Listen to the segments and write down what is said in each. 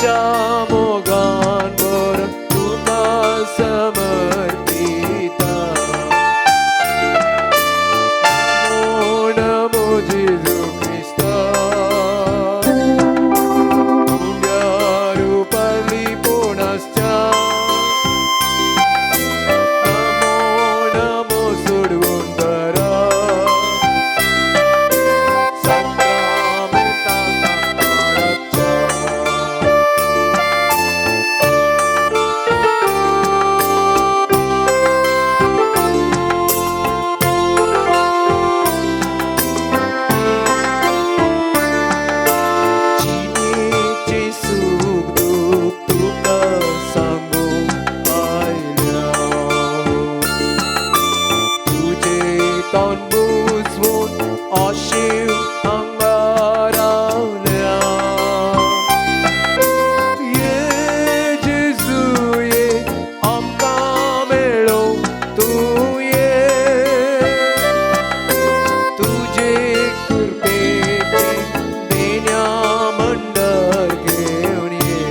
तुज्या मोगान भरून तुका समर्पिता. नमो नमो जेजू क्रिस्ता, उंड्या रुपार लिपोवन आसच्या. नमो नमो सोडवणदारा, साक्रामेंताक आमकां राखच्या. जिणेचें सूख दूख तुका सांगूंक आयल्या, तुजें तोंड बुजवून अशीव हांगा रावल्या. ये जेजू ये, आमकां मेळो तूं ये. तुजे कृपेचें देण्या भंडार घेवन ये.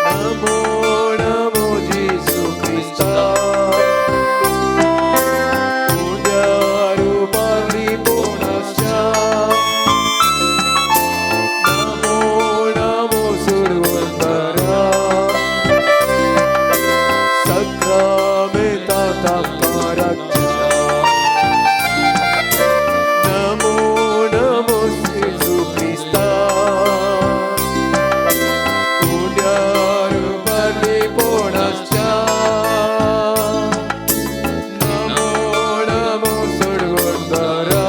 नमो नमो जेजू क्रिस्ता, उंड्या रुपार लिपोवन आसच्या. नमो नमो सोडवणदारा, साक्रामेंताक आमकां राखच्या. नमो नमो जेजू क्रिस्ता, उंड्या रुपार लिपोवन आसच्या. नमो नमो सोडवणदारा,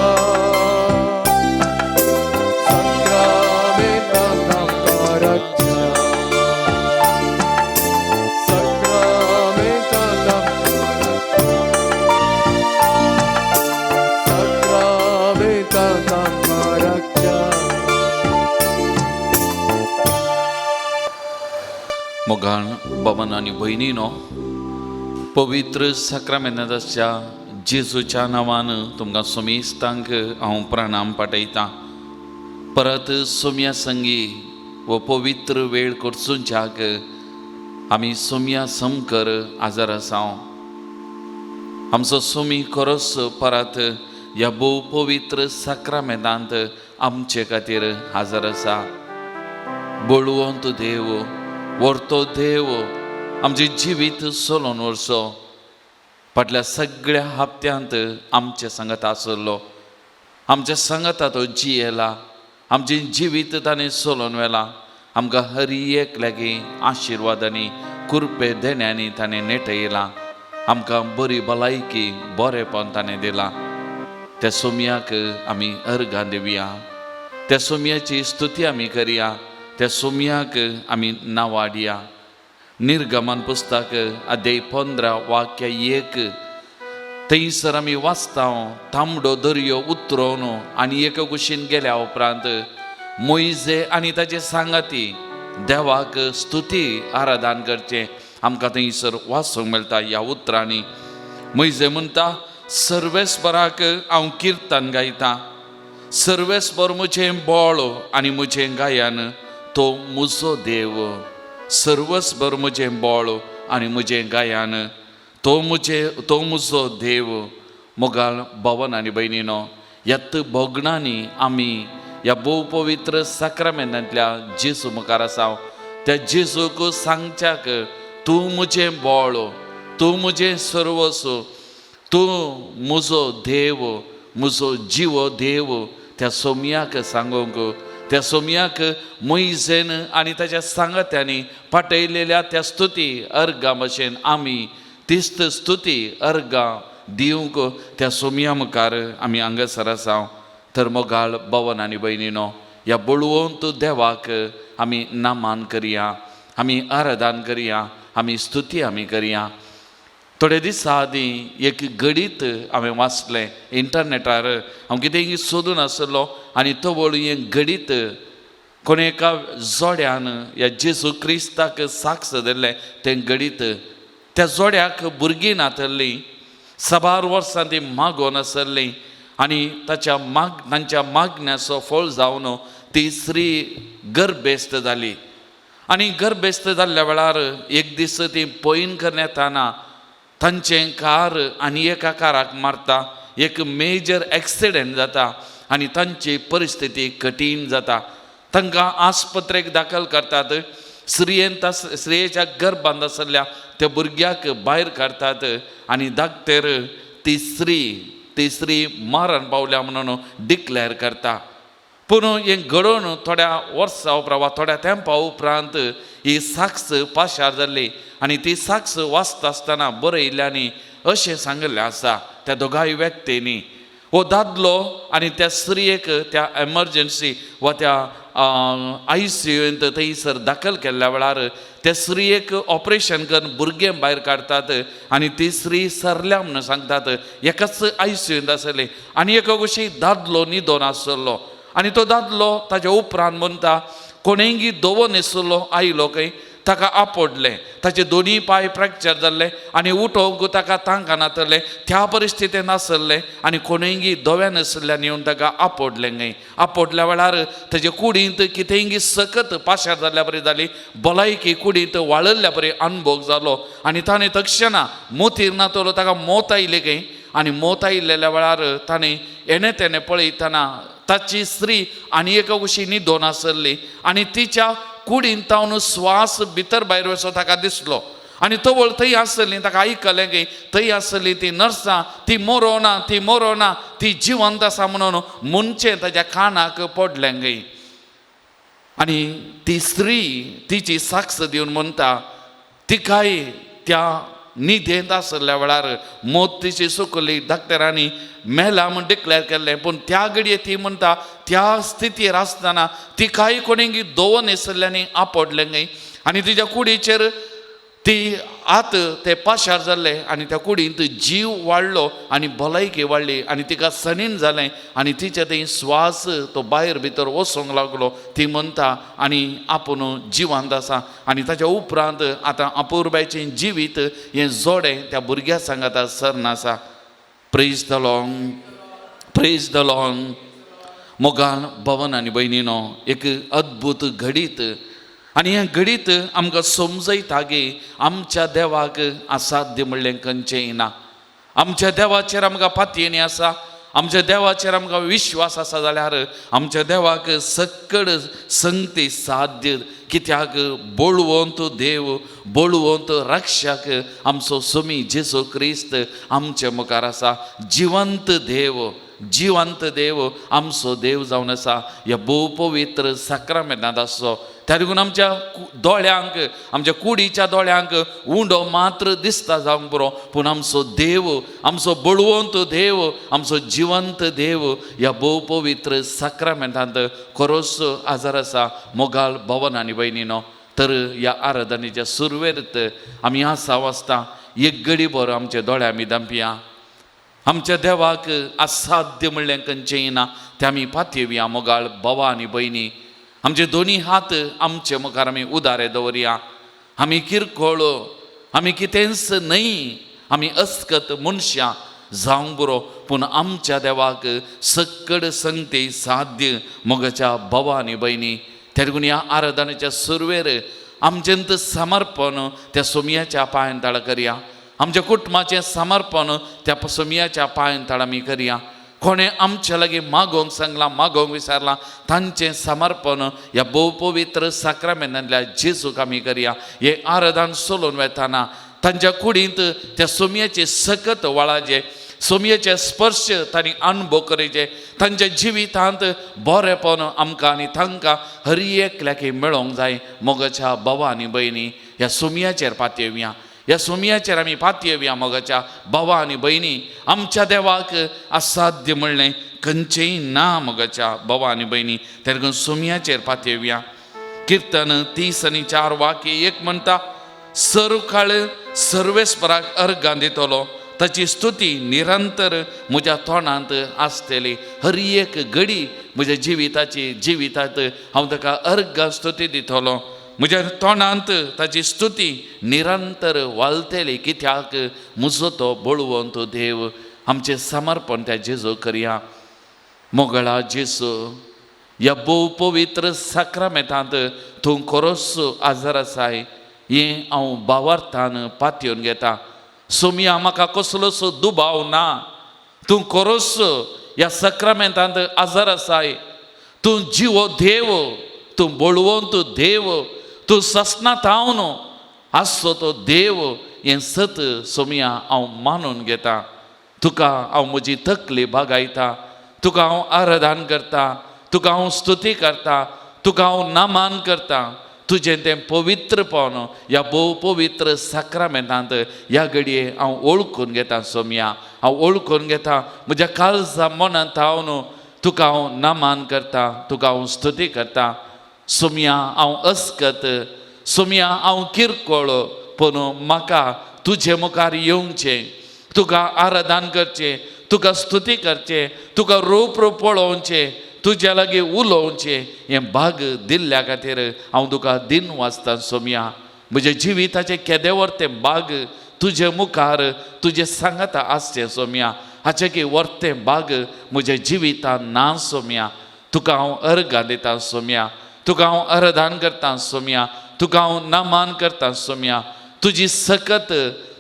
साक्रामेंताक आमकां राखच्या. साक्रामेंताक आमकां राखच्या. साक्रामेंताक आमकां राखच्या. मोगाळ बाबांनो आनी भयणीनो, पवित्र साक्रामेंताच्या जेजूच्या नांवान तुमकां समेस्तांक हांव प्रणाम पाठयतां. परत सोम्या संगी वो पवित्र वेळ करचुंच्याक आमी सोम्या समकर आजार आसा. आमचो सोमी खरोच परत ह्या भोव पवित्र साक्रामेंतांत आमचे खातीर हाजर आसा. बळवंत देव, व्हरतो देव, आमचें जिवीत चलोवन व्हरचो फाटल्या सगळ्या हप्त्यांत आमचे सांगत आसलो, आमच्या सांगाता तो जियेला, आमचें जिवीत ताणें चलोवन व्हेलां. आमकां हर एक लागीं आशिर्वादांनी, कृपे देण्यांनी ताणें नेटयलां. आमकां बरी भलायकी, बरेपण ताणें दिलां. त्या सोमयाक आमी अर्गां दिवया, त्या सोमयाची स्तुती आमी करया, त्या सोमयाक आमी नांवाडया. निर्गमन पुस्तक अध्याय 15 वाक्य 1, थंयसर आमी वाचता, तांबडो दर्यो उतरोवन आनी एका कुशीन गेल्या उपरांत मोयजे आनी ताचे सांगाती देवाक स्तुती आराधन करचें आमकां थंयसर वाचूंक मेळटा. ह्या उतरांनी मोयजे म्हणटा, सर्वेस्पराक हांव किर्तन गायतां, सर्वेस्पर म्हजें बळ आनी म्हजें गायन, तो म्हजो देव. सर्वस्वर म्हजें बळ आनी म्हजें गायन, तो म्हजे तो म्हजो देव. मोगाळ भवन आनी भयणीनो, ह्यात भोगणांनी आमी ह्या भोव पवित्र साक्रामेंतांतल्या जेजू मुखार आसा. त्या जेजूक सांगच्याक, तूं म्हजें बळ, तूं म्हजें सर्वस्व, तूं म्हजो देव, म्हजो जिवो देव. त्या सोमयाक सांगूंक, त्या सोमयाक मोयजेन आनी ताच्या सांगात्यांनी पाठयलेल्या त्या स्तुती अर्गां भशेन आमी तिस्त स्तुती अर्गां दिवंक त्या सोमया मुखार आमी हांगासर आसा. तर मोगाळ भवन आनी भयणीनो, ह्या बळवंत देवाक आमी नामान करया, आमी आराधन करया, आमी स्तुती आमी करया. थोडे दिसां आदीं एक घडीत हांवें वाचलें इंटरनेटार. हांव कितें सोदून आसलो आनी तवळ हें घडीत कोण एका जोड्यान ह्या जेजू क्रिस्ताक साक्ष दिल्लें तें घडीत. त्या जोड्याक भुरगीं नातल्लीं, साबार वर्सां ती मागोन आसल्लीं आनी ताच्या माग तांच्या मागण्याचो फळ जावन ती स्त्री गर्भेस्त जाली आनी गर्भेस्त जाल्ल्या वेळार एक दीस ती पयन करण्यात येताना तांचें कार आनी एका काराक मारता, एक मेजर एक्सिडंट जाता आनी तांची परिस्थिती कठीण जाता. तांकां आस्पत्रेक दाखल करतात. स्त्रियेन स्त्रियेच्या गर्भांत आसल्या त्या भुरग्याक भायर काडटात आनी धाकटेर ती स्त्री मरण पावल्या म्हणून डिक्लेअर करता. पूण हें घडोवन थोड्या वर्सां उपरांत वा थोड्या तेंपा उपरांत ही साक्ष पाशार जाल्ली आनी ती साक्ष वाचता आसतना बरयल्ल्यांनी अशें सांगिल्लें आसा त्या दोगांय व्यक्तींनी, हो दादलो आनी त्या स्त्रियेक त्या एमर्जन्सी वा त्या आयसीयूंत थंयसर दाखल केल्ल्या वेळार त्या स्त्रियेक ऑपरेशन करून भुरगें भायर काडटात आनी ती स्त्री सरल्या म्हणून सांगतात. एकाच आयसीयूंत आसली आनी एका गोशी दादलो न्हिदोन आसलो आनी तो दादलो ताच्या उपरांत म्हणटा कोणेंगी दोवो न्हेसलो आयलो खंय, ताका आपडलें, ताचे दोनी पांय फ्रॅक्चर जाल्ले आनी उठोवंक ताका तांकां नातलें, त्या परिस्थितीन आसलें आनी कोणेंगी दोव्या न्हेसल्यान येवन ताका आपडलें खंय. आपडल्या वेळार ताजे कुडींत कितेंगी सकत पाशार जाल्ल्या बरी जाली, भलायकी कुडींत वाळिल्ल्या बरी अनभोग जालो आनी ताणें तक्षणा मोतीर नातलो, ताका मोत आयली खंय. आनी मोत आयिल्ल्या वेळार ताणें येणें तेणें पळयतना ताची स्त्री आनी एका कुशी न्हिदोन आसली आनी तिच्या कुडीन तावन श्वास भितर भायर वचो ताका दिसलो आनी तवळ थंय आसली, ताका आयकलें की थंय आसली ती नर्सां, ती मोरोना, ती मोरोना, ती जिवंत आसा म्हणून म्हणचें ताच्या कानाक पडलें गय. आनी ती स्त्री तिची साक्ष दिवन म्हणटा तिकाय त्या न्हिदेंत आसल्या वेळार मोत तिची सुकली, डॉक्टरांनी मेला म्हूण डिक्लेअर केल्लें, पूण त्या घडये ती म्हणटा त्या स्थितीर आसतना तिकाय कोणेंगी दोवो न्हेसल्ल्यांनी आपडलें न्हय आनी तिच्या कुडीचेर ती आत ते पाशार जाल्ले आनी त्या कुडींत जीव वाडलो आनी भलायकी वाडली आनी तिका सनीन जालें आनी तिच्या थंय स्वास तो भायर भितर वचूंक लागलो. ती म्हणटा आनी आपूण जिवंत आसा आनी ताच्या उपरांत आतां अपुरबायचें जिवीत हें जोडें त्या भुरग्या सांगाता सरना आसा. Praise the Lord, praise the Lord. मोगान भवन आनी भयणीनो, एक अद्भूत घडीत आनी हें घडीत आमकां समजयता की आमच्या देवाक असाध्य म्हणलें खंयचेंय ना. आमच्या देवाचेर आमकां पातयेणी आसा, आमच्या देवाचेर आमकां विश्वास आसा जाल्यार आमच्या देवाक सकड संगती साध्य. कित्याक बळवंत देव, बळवंत रक्षक आमचो स्वामी जेजू क्रिस्त आमचे मुखार आसा. जिवंत देव, जिवंत देव आमचो देव जावन आसा. ह्या भोव पवित्र साक्रामेंतांत आसचो त्या देखून आमच्या दोळ्यांक, आमच्या कुडीच्या दोळ्यांक उंडो मात्र दिसता जावंक पुरो, पूण आमचो देव, आमचो बळवंत देव, आमचो जिवंत देव ह्या भोव पवित्र साक्रामेंतांत खरोच आजार आसा. मोगाल भवन आनी भयणीनो, तर ह्या आराधनेच्या सुरवेर आमी आसा वाचता एक गडी बरो आमच्या दोळ्या आमी दांपया. आमच्या देवाक असाध्य म्हणलें खंयचेंय ना, तें आमी पातयेवया. मोगाळ भावा आनी भयणी, आमचे दोनी हात आमचे मुखार आमी उदारे दवरया. आमी किरकोळ, आमी कितेंच न्हय, आमी अस्कत मनशां जावंक बरो, पूण आमच्या देवाक सकड संगती साध्य. मोगाच्या भावा आनी भयणी, त्या देखून ह्या आराधनेच्या सुरवेर आमचें समर्पण त्या सोमयाच्या पांयान ताळा करया. आमच्या कुटुंबाचें समर्पण त्या सोमयाच्या पांयान ताळा आमी करया. कोणें आमच्या लागीं मागोवंक सांगलां, मागोवंक विचारलां, तांचें समर्पण ह्या भोव पवित्र साक्रामेंतांतल्या जेजूक आमी करया. हें आराधन चलोवन वतना तांच्या कुडींत त्या सोमयाचे सकत वळाचे, सोमयेचे स्पर्श तांणी अनुभव करचे, तांच्या जिवितांत बरेपण आमकां आनी तांकां हर एकल्याक मेळोंक जाय. मोगाच्या भावा आनी भयणी, ह्या सोमयाचेर पातयेवया, ह्या सोमयाचेर आमी पातयेवया. मोगाच्या भावा आनी भयणी, आमच्या देवाक असाध्य म्हणलें खंयचेंय ना. मोगाच्या भावा आनी भयणी, त्या देखून सोमयाचेर पातयेवया. किर्तन 30:4 वाक्य 1 म्हणटा, सर्वकाळ सर्वेस्पराक अर्गां दितलो, ताची स्तुती निरंतर म्हज्या तोंडांत आसतली. हर एक घडी म्हज्या जिविताची जिवितांत हांव ताका अर्गां स्तुती दितलो. म्हज्या तोंडांत ताची स्तुती निरंतर वालतली, कित्याक म्हजो तो बळवंत देव. आमचें समर्पण त्या जेजू करया. मोगळा जेजू, ह्या भोव पवित्र साक्रामेंतांत तूं खरोच आजार आसाय हें हांव भावार्थान पातयेवन घेता. सोमया म्हाका कसलोच दुबाव ना, तूं खरोच ह्या साक्रामेंतांत आजार आसाय. तूं जिवो देव, तूं बळवंत देव, तूं ससनात हांव आसचो तो देव हें सत सोमया हांव मानून घेता. तुका हांव म्हजी तकली बागायता, तुका हांव आराधन करता, तुका हांव स्तुती करता, तुका हांव नमन करता. तुजें तें पवित्रपण ह्या भोव पवित्र साक्रामेंतांत ह्या घडये हांव वळखून घेता. सोमया हांव वळखून घेता, म्हज्या काळजा मनांत हांव तुका हांव नमन करता, तुका हांव स्तुती करता. सोमया हांव अस्कत, सोमया हांव किरकोळ, पूण म्हाका तुजे मुखार येवचें, तुका आराधन करचें, तुका स्तुती करचें, तुका रूप रूप पळोवचें, तुज्या लागीं उलोवचें हें भाग दिल्ल्या खातीर हांव तुका दिन वाचता. सोमया म्हज्या जिविताचें केदें तें भाग तुजे मुखार तुजें सांगाता आसचें. सोमया हाचें की वर्तें भाग म्हज्या जिवितान ना. सोमया तुका हांव अर्गां दिता. सोमया तुका हांव आराधन करता. सोमया तुका हांव नमन करता. सोमया तुजी सकत,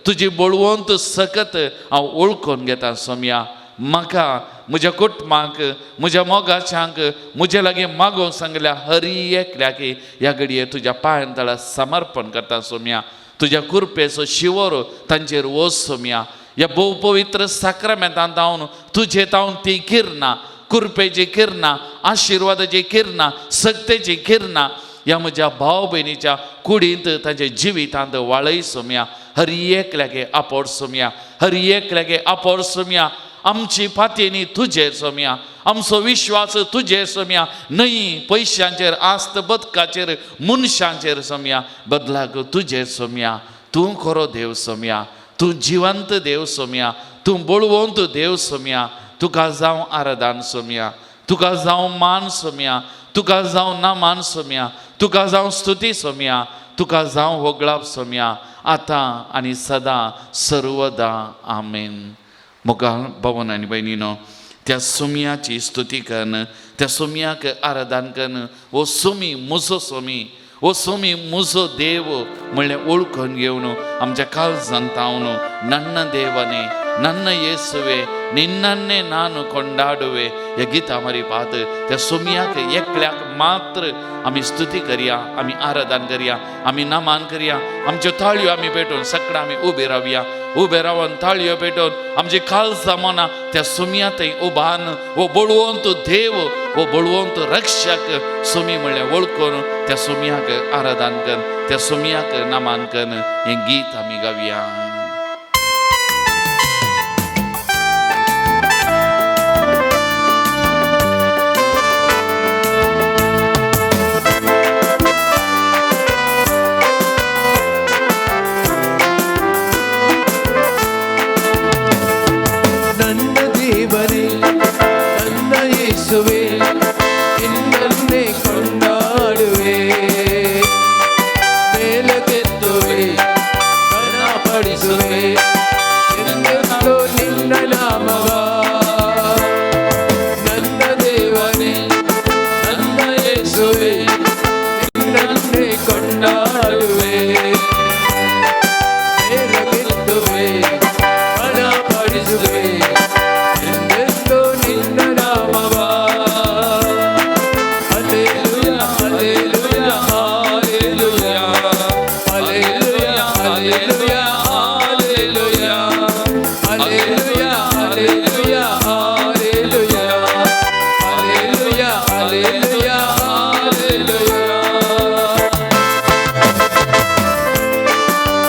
तुजी बळवंत सकत हांव वळखून घेता. सोमया म्हाका, म्हज्या कुटुंबाक, म्हज्या मोगाच्यांक, म्हजे लागीं मागोवंक सांगल्या हरी एकल्याक ह्या घडये तुज्या पांयां तळा समर्पण करता. सोमया तुज्या कृपेचो शिंवर तांचेर वच. सोमया ह्या भोव पवित्र साक्रामेंतांत हांव तुजे तावन ती किरणां, कृपेची किरणां, आशिर्वादाची किरणां, सक्तेची किरणां ह्या म्हज्या भाव भयणीच्या कुडींत तांच्या जिवितांत वाळय. सोमया हर एकल्याक आपोड. सोमया हर एकल्याक आपोड. सोमया आमची पातयेनी तुजेर. सोमया आमचो विश्वास तुजेर. सोमया न्हय पयशांचेर, आस्त बदकाचेर, मनशांचेर. सोमया बदलाक तुजेर. सोमया तूं खरो देव. सोमया तूं जिवंत देव. सोमया तूं बळवंत देव. सोमया तुका जावं आराधन. सोमया तुका जावं मान. सोमया तुका जावं नमन. सोमया तुका जावं स्तुती. सोमया तुका जावं होगळाप. सोमया आतां आनी सदां सर्वदा आमेन. मुखार भवन आनी भयणीनो त्या सोमयाची स्तुती कन्न, त्या सोमयाक आराधन कन्न, ओ सोमी म्हजो सोमी, ओ सोमी म्हजो देव म्हणलें वळखून घेवन आमच्या काळजांत हांव नन्न देवाने नन्न येसुवे निन्नन्ने नान कोंडाडुवे ह्या गिता मारी पात त्या सोमयाक एकल्याक मात्र आमी स्तुती करया, आमी आराधन करया, आमी नमन करया. आमच्यो ताळयो आमी पेटोवन सगळ्या आमी उबे रावया. उबे रावन ताळयो पेटोवन आमची काळजां मनां त्या सोमया थंय उबान वो बळवंत देव, वो बळवंत रक्षक सोमी म्हणल्यार वळखून त्या सोमयाक आराधन कर, त्या सोमयाक नमन कर हें गीत आमी गावया. ನನ್ನ ದೇವರೇ, ನನ್ನ ಯೇಸುವೆ, ನಿನ್ನನ್ನೇ ಕೊಂಡಾಡುವೆ, ಮೇಲಕ್ಕೆತ್ತುವೆ, ಘನಪಡಿಸುವೆ ಎಂದೆಂದೂ ನಿನ್ನ ನಾಮವ. ನನ್ನ ದೇವನೇ, ನನ್ನ ಯೇಸುವೆ, ನಿನ್ನನ್ನೇ ಕೊಂಡಾಡುವೆ, ಮೇಲಕ್ಕೆತ್ತುವೆ, ಘನಪಡಿಸುವೆ ಎಂದೆಂದೂ ನಿನ್ನ ನಾಮವ. Hallelujah, hallelujah, hallelujah, hallelujah, hallelujah, hallelujah, hallelujah, hallelujah, hallelujah, hallelujah, hallelujah.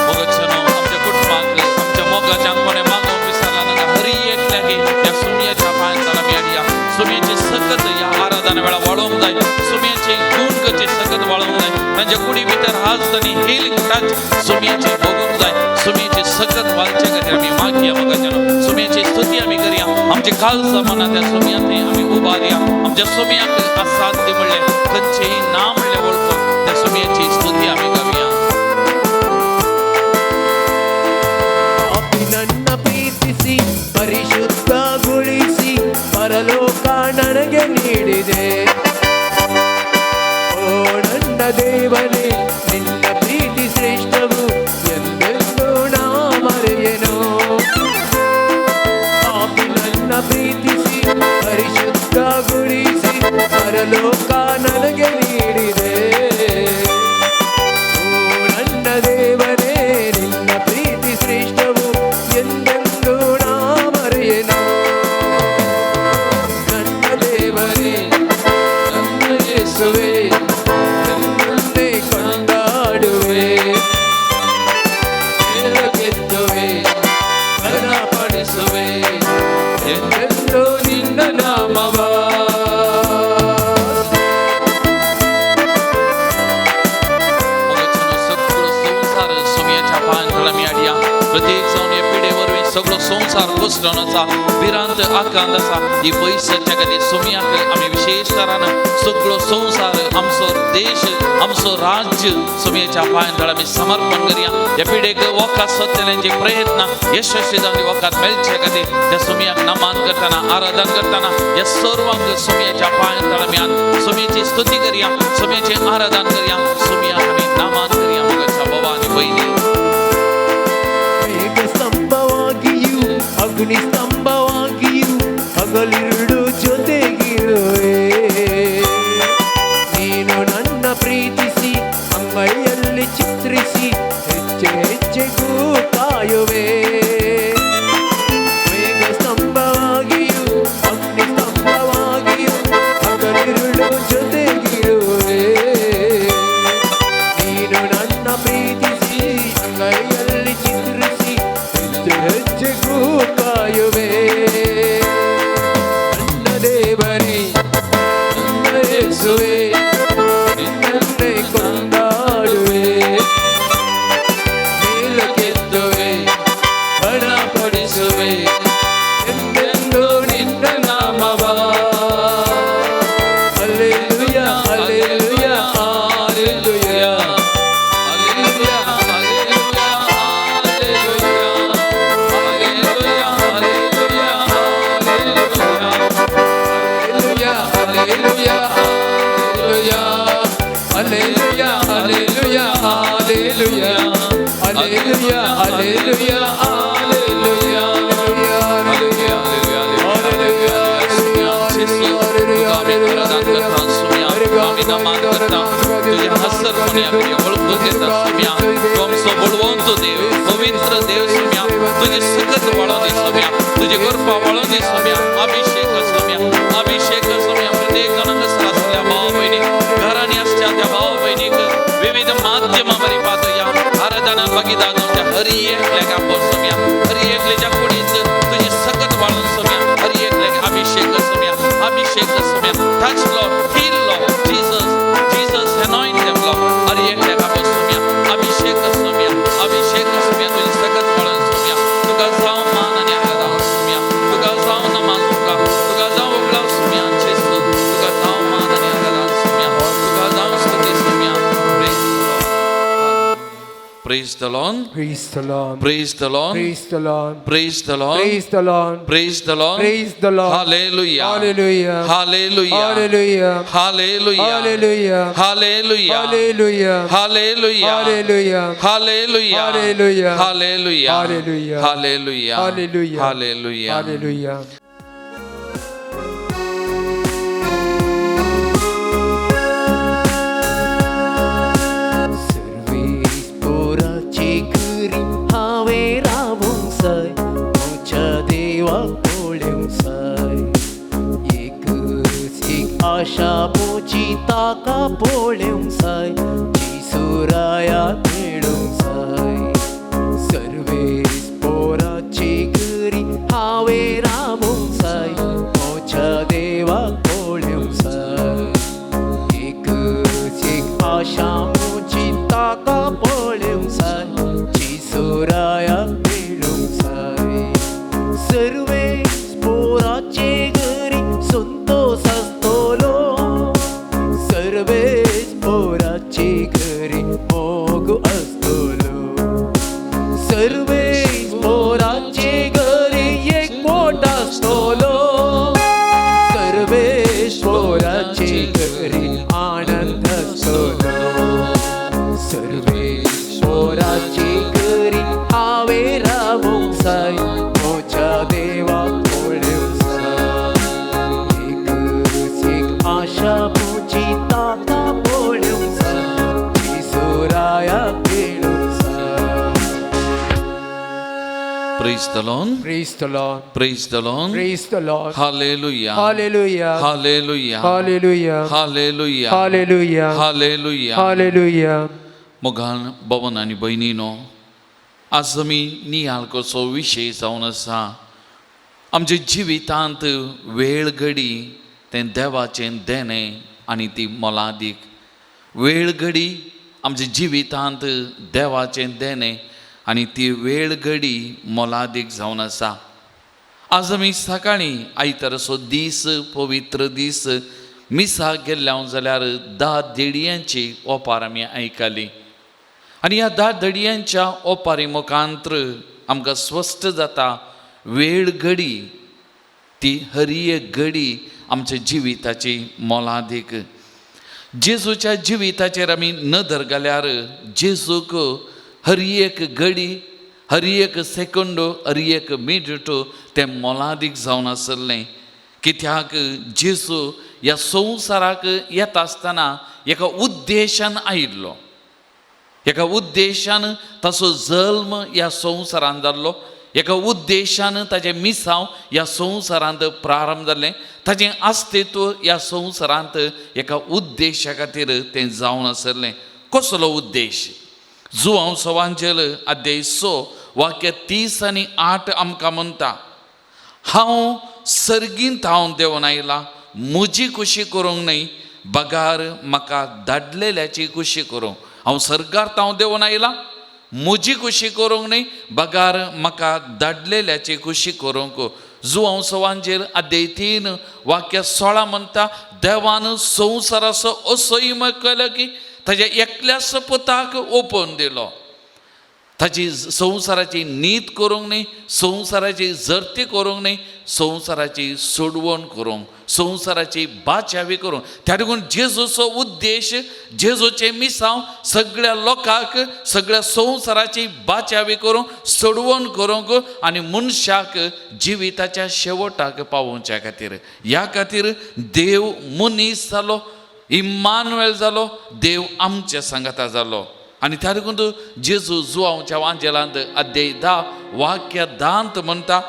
मोगाच्यानो आमच्या कुटुंबाक, आमच्या मोगाच्या कोणे मागोवंक विसरला नाका. हरी एकल्याक ह्या सुमयाच्या पांयांत आमी हाडया. सुमयाची सकत ह्या आराधना वेळा वाळोवंक जाय. सुमयाची गुण कची सकत वाळोवंक जाय. तांच्या कुडी भितर हात आनी हिलिंग टच सुमयाची भोगूंक जाय. सुमयाची सकत वाळचे खातीर आमी मागया. मोगाच्यानो सुमयाची स्तुती आमी करया. आमची काळजां मनां त्या सुमया थंय आमी उबारया. आमच्या सुमयाक असाध्य म्हणलें खंयचेंय ना म्हणलें वळखून त्या सुमयाची स्तुती आमी गावया. ಪಾಪಿ ನನ್ನ ಪ್ರೀತಿಸಿ ಪರಿಶುದ್ಧಗೊಳಿಸಿ ಪರಲೋಕ ನನಗೆ ನೀಡಿದೆ. ದೇವನೇ ನಿನ್ನ ಪ್ರೀತಿ ಶ್ರೇಷ್ಠವು ಎಂದೆಂದೂ ನಾ ಮರೆಯೆನು. ಪಾಪಿ ನನ್ನ ಪ್ರೀತಿಸಿ ಪರಿಶುದ್ಧಗೊಳಿಸಿ ಪರಲೋಕ ನನಗೆ ನೀಡಿದೆ. ಓ ನನ್ನ ದೇವನೇ ನಿನ್ನ ಪ್ರೀತಿ ಶ್ರೇಷ್ಠವು ಎಂದೆಂದೂ ನಾ ಮರೆಯೆನು. ನನ್ನ ದೇವರೇ ನನ್ನ ಯೇಸುವೇ ನನ್ನನ್ನೇ ಕೊಂಡಾಡುವೆ, ಮೇಲಕ್ಕೆತ್ತುವೆ, ಘನಪಡಿಸುವೆ ಎಂದೆಂದೂ ನಿನ್ನ ನಾಮವ. मोगाच्यानो सगळो संवसार सोमयाच्या पांयां आमी हाडया. प्रत्येक जावन हे पिडे वरवीं सगळो संवसार कोसळून आसा, भिरांत आकांत आसा. ही पयसाच्या खातीर सोमयाक आमी विशेश तरान सगळो संवसार, आमचो देश, आमचो राज्य सोमयाच्या पांयां आमी समर्पण करया. ह्या पिडेक वखद सोदतल्यांचे प्रयत्न यशस्वी जावन वखद मेळचे खातीर त्या सोमयाक नमन करतना, आराधन करतना ह्या सर्वांक सोमयाच्या पांयां आमी सोमयाची स्तुती करया, सोमयाचें आराधन करया, सोमयाक आमी नमन करया. मोगाच्या बाबा आनी भयणी, ಮೇಘಸ್ತಂಭವಾಗಿಯೂ ಅಗ್ನಿಸ್ತಂಭವಾಗಿಯೂ ಹಗಲಿರುಳು ಜೊತೆಗಿರುವೆ. ನೀನು ನನ್ನ ಪ್ರೀತಿಸಿ ಅಂಗೈಯಲ್ಲಿ ಚಿತ್ರಿಸಿ ಹೆಜ್ಜೆ ಹೆಜ್ಜೆಗೂ ಕಾಯುವೆ. ಮೇಘಸ್ತಂಭವಾಗಿಯೂ ಅಗ್ನಿಸ್ತಂಭವಾಗಿಯೂ ಹಗಲಿರುಳು ಜೊತೆಗಿರುವೆ. ನೀನು ನನ್ನ ಪ್ರೀತಿಸಿ ಅಂಗೈಯಲ್ಲಿ ಚಿತ್ರಿಸಿ ಹೆಜ್ಜೆ ಹೆಜ್ಜೆಗೂ ಕಾಯುವೆ. ನನ್ನ ದೇವರೇ ನನ್ನ ಯೇಸುವೇ ನಿನ್ನನ್ನೇ ಕೊಂಡಾಡುವೆ, ಮೇಲಕ್ಕೆತ್ತುವೆ, ಘನಪಡಿಸುವೆ ಎಂದೆಂದೂ ನಿನ್ನ ನಾಮವ. Hallelujah, hallelujah, hallelujah, hallelujah, hallelujah, hallelujah, hallelujah, hallelujah, hallelujah, hallelujah, hallelujah, hallelujah, hallelujah, hallelujah, hallelujah, hallelujah. तुझ्या हसरपणी आमी वळखून घेता सोम्या. तूं आमचो बळवंत देव, पवित्र देव सोम्या. तुजी सकत वाळोवन दी सोम्या, तुजी कृपा वाळोवन दी सोम्या. अभिषेक सोम्या, अभिषेक सोम्या. प्रत्येक जाणांक आसल्या भाव भयणी, घरांनी आसच्या त्या भाव भयणीक विविध माध्यमां वरी पातया आराधना भागीदार जावच्या हरी एकल्याक आपो सोम्या. हरी एकल्याच्या कुडींत तुजी सकत वाळोवन सोम्या. हरी एकल्याक अभिषेक सोम्या, अभिषेक Saumya. Touch Lord, heal Lord, Jesus, Jesus, anoint them Lord. Hari एकल्याक आपो सोम्या, अभिषेक सोम्या, अभिषेक सोम्या. तुजी सकत वाळोवन सोम्या. तुका जावं मान आनी आराधना सोम्या, तुका जावं नमान, तुका तुका जावं उगडास सोम्या. जेजू, तुका जावं मान आनी आराधना सोम्या, तुका जावं स्तुती Saumya. Praise the Lord. Praise the Lord. Praise the Lord. Praise the Lord. Praise the Lord. Praise the Lord. Praise the Lord. Praise the Lord. Hallelujah. Hallelujah. Hallelujah. Hallelujah. Hallelujah. Hallelujah. Hallelujah. Hallelujah. Hallelujah. Hallelujah. Hallelujah. Hallelujah. Hallelujah. Hallelujah. Hallelujah. Hallelujah. Hallelujah. Hallelujah. Service पोराची घरी हांवें रावूंक जाय, म्हज्या देवाक पळोवंक जाय. एकच एक आशा म्हजी ताका पळोवंक जाय, जेजू रायाक मेळूंक जाय. सर्वेस पोराची घरी हांवें रावूंक जाय, म्हज्या देवाक पळोवंक जाय. एकच एक आशा म्हजी ताका पळोवंक जाय, जेजू रायाक मेळूंक जाय. सर्वेस पोराचे घरी संतोस आसतलो, सर्वेस पोराचे घरी मोग आसतलो. सर्वेस पोराचे घरी एकवट आसतलो, सर्वेस पोराचे घरी आनंद आसतलो. Praise the Lord. Praise the Lord. Praise the Lord. Praise the Lord. Hallelujah. Hallelujah. Hallelujah. Hallelujah. Hallelujah. Hallelujah. Hallelujah. Hallelujah. मोगान भवन आनी भयणीनो, आज आमी नियाळ कसो विशय जावन आसा, आमच्या जिवितांत वेळ घडी तें देवाचें देणें आनी ती मोलादीक. वेळ घडी आमच्या जिवितांत देवाचें देणें आनी ती वेळ घडी मोलादीक जावन आसा. आज आमी सकाळीं आयताराचो दीस, पवित्र दीस, मिसाक गेल्ले हांव जाल्यार 10 देडयांची ओपार आमी आयकली आनी ह्या 10 धडयांच्या ओपारी मुखांत्र आमकां स्पश्ट जाता वेळ घडी ती हरी एक घडी आमच्या जिविताची मोलादीक. जेजूच्या जिविताचेर आमी नदर घाल्यार जेजूक हर एक घडी, हर एक सेकंड, हर एक मिनट तें मोलादीक जावन आसलें. कित्याक जेजू ह्या संवसाराक येता आसतना एका उद्देशान आयिल्लो, एका उद्देशान ताचो जल्म ह्या संवसारांत जाल्लो, एका उद्देशान ताजें मिसांव ह्या संवसारांत प्रारंभ जालें, ताजें अस्तित्व ह्या संवसारांत एका उद्देशा खातीर तें जावन आसलें. कसलो उद्देश? जुवांव सवांजेल अध्याय 6 वाक्य 30 आनी 8 आमकां म्हणटा, हांव सर्गींत हांव देंवन आयला, म्हजी खुशी करूंक न्हय बगार म्हाका धाडलेल्याची खुशी करूंक. हांव सर्गार हांव देंवन आयला, म्हजी खुशी करूंक न्हय बगार म्हाका धाडलेल्याची खुशी करूंक. जुवांव सवांजेल अध्याय 3 वाक्य 16 म्हणटा, देवान संवसाराचो असोय केलो की ताज्या एकल्याच पुताक ओपून दिलो. ताजी संवसाराची नीत करूंक न्हय, संवसाराची जर्ती करूंक न्हय, संवसाराची सोडवण करूंक, संवसाराची बाचावी करूंक. त्या देखून जेजूचो उद्देश, जेजूचें मिसांव सगळ्या लोकांक, सगळ्या संवसाराची बाचावी करूंक, सोडवण करूंक आनी मनशाक जिविताच्या शेवटाक पावोवच्या खातीर. ह्या खातीर देव मनीस जालो, इम्मानुएल जालो, देव आमच्या सांगाता जालो. आनी त्या देखून जेजू जुवांवच्या वांजेलांत अध्याय 10 वाक्य 10 म्हणटा,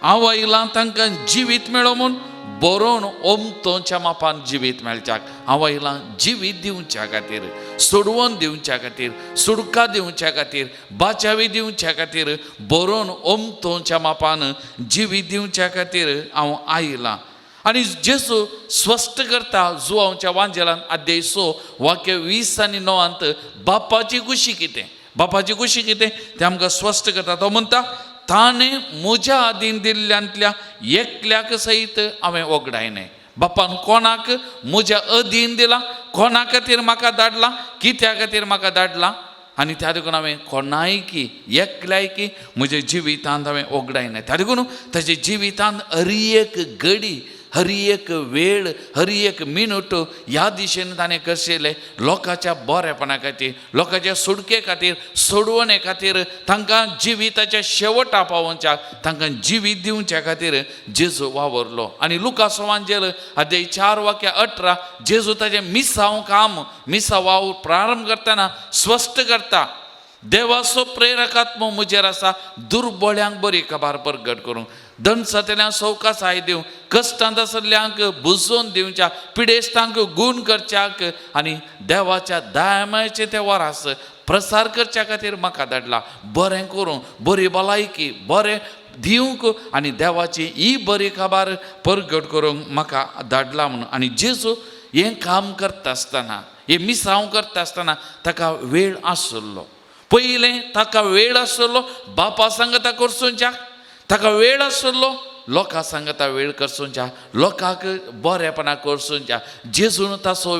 हांव आयलां तांकां जिवीत मेळो म्हूण बरोवन ओमतोच्या मापान जिवीत मेळच्याक. हांव आयलां जिवीत दिवच्या खातीर, सोडवण दिवच्या खातीर, सुडका दिवच्या खातीर, बाचावी दिवच्या खातीर, बरोवन ओमतोच्या मापान जिवीत दिवच्या खातीर हांव आयलां. आनी जेजू स्पश्ट करता जुवांवच्या वांजेलान अध्याय 6 वाक्य 20 आनी 9 बापाची खुशी कितें, बापाची खुशी कितें तें आमकां स्पश्ट करता. तो म्हणटा, ताणें म्हज्या आदीन दिल्ल्यांतल्या एकल्याक सयत हांवें वगडायलें. बापान कोणाक म्हज्या अधीन दिला, कोणा खातीर म्हाका धाडला, कित्या खातीर म्हाका धाडला, आनी त्या देखून हांवें कोणायकी एकल्यायकी म्हज्या जिवितांत हांवें वगडायलें. त्या देखून ताच्या जिवितांत हर एक घडी, हर एक वेळ, हर एक मिनट ह्या दिशेन ताणें कशें लोकांच्या बरेपणा खातीर, लोकांच्या सुटके खातीर, सोडवणे खातीर, तांकां जिविताच्या शेवटा पावोवच्याक, तांकां जिवीत दिवच्या खातीर जेजू वावरलो. आनी लुकास वांजेल अध्याय 4 वाक्य 18 जेजू ताजें मिसांव काम, मिसांव वावर प्रारंभ करतना स्पश्ट करता, देवाचो प्रेरकात्मो म्हजेर आसा, दुर्बळ्यांक बरी खबर परगट करूंक, दणसांतल्यान सवकासाय दिवंक, कश्टांत आसल्ल्यांक बुजोवन दिवच्या, पिडेस्तांक गूण करच्याक आनी देवाच्या दयामायेचें तें वरास प्रसार करच्या खातीर म्हाका धाडला. बरें करूंक, बरी भलायकी बरें दिवंक आनी देवाची ही बरी खबर परगट करूंक म्हाका धाडला म्हणून. आनी जेजू हें काम करता आसतना, हें मिसांव करता आसतना ताका वेळ आसलो. पयलें ताका वेळ आसलो बापा सांगता करसोवच्याक, ताका वेळ आसलो लोकां सांगता वेळ करसोवच्या, लोकांक बरेपणा करसोवच्या. जेजून ताचो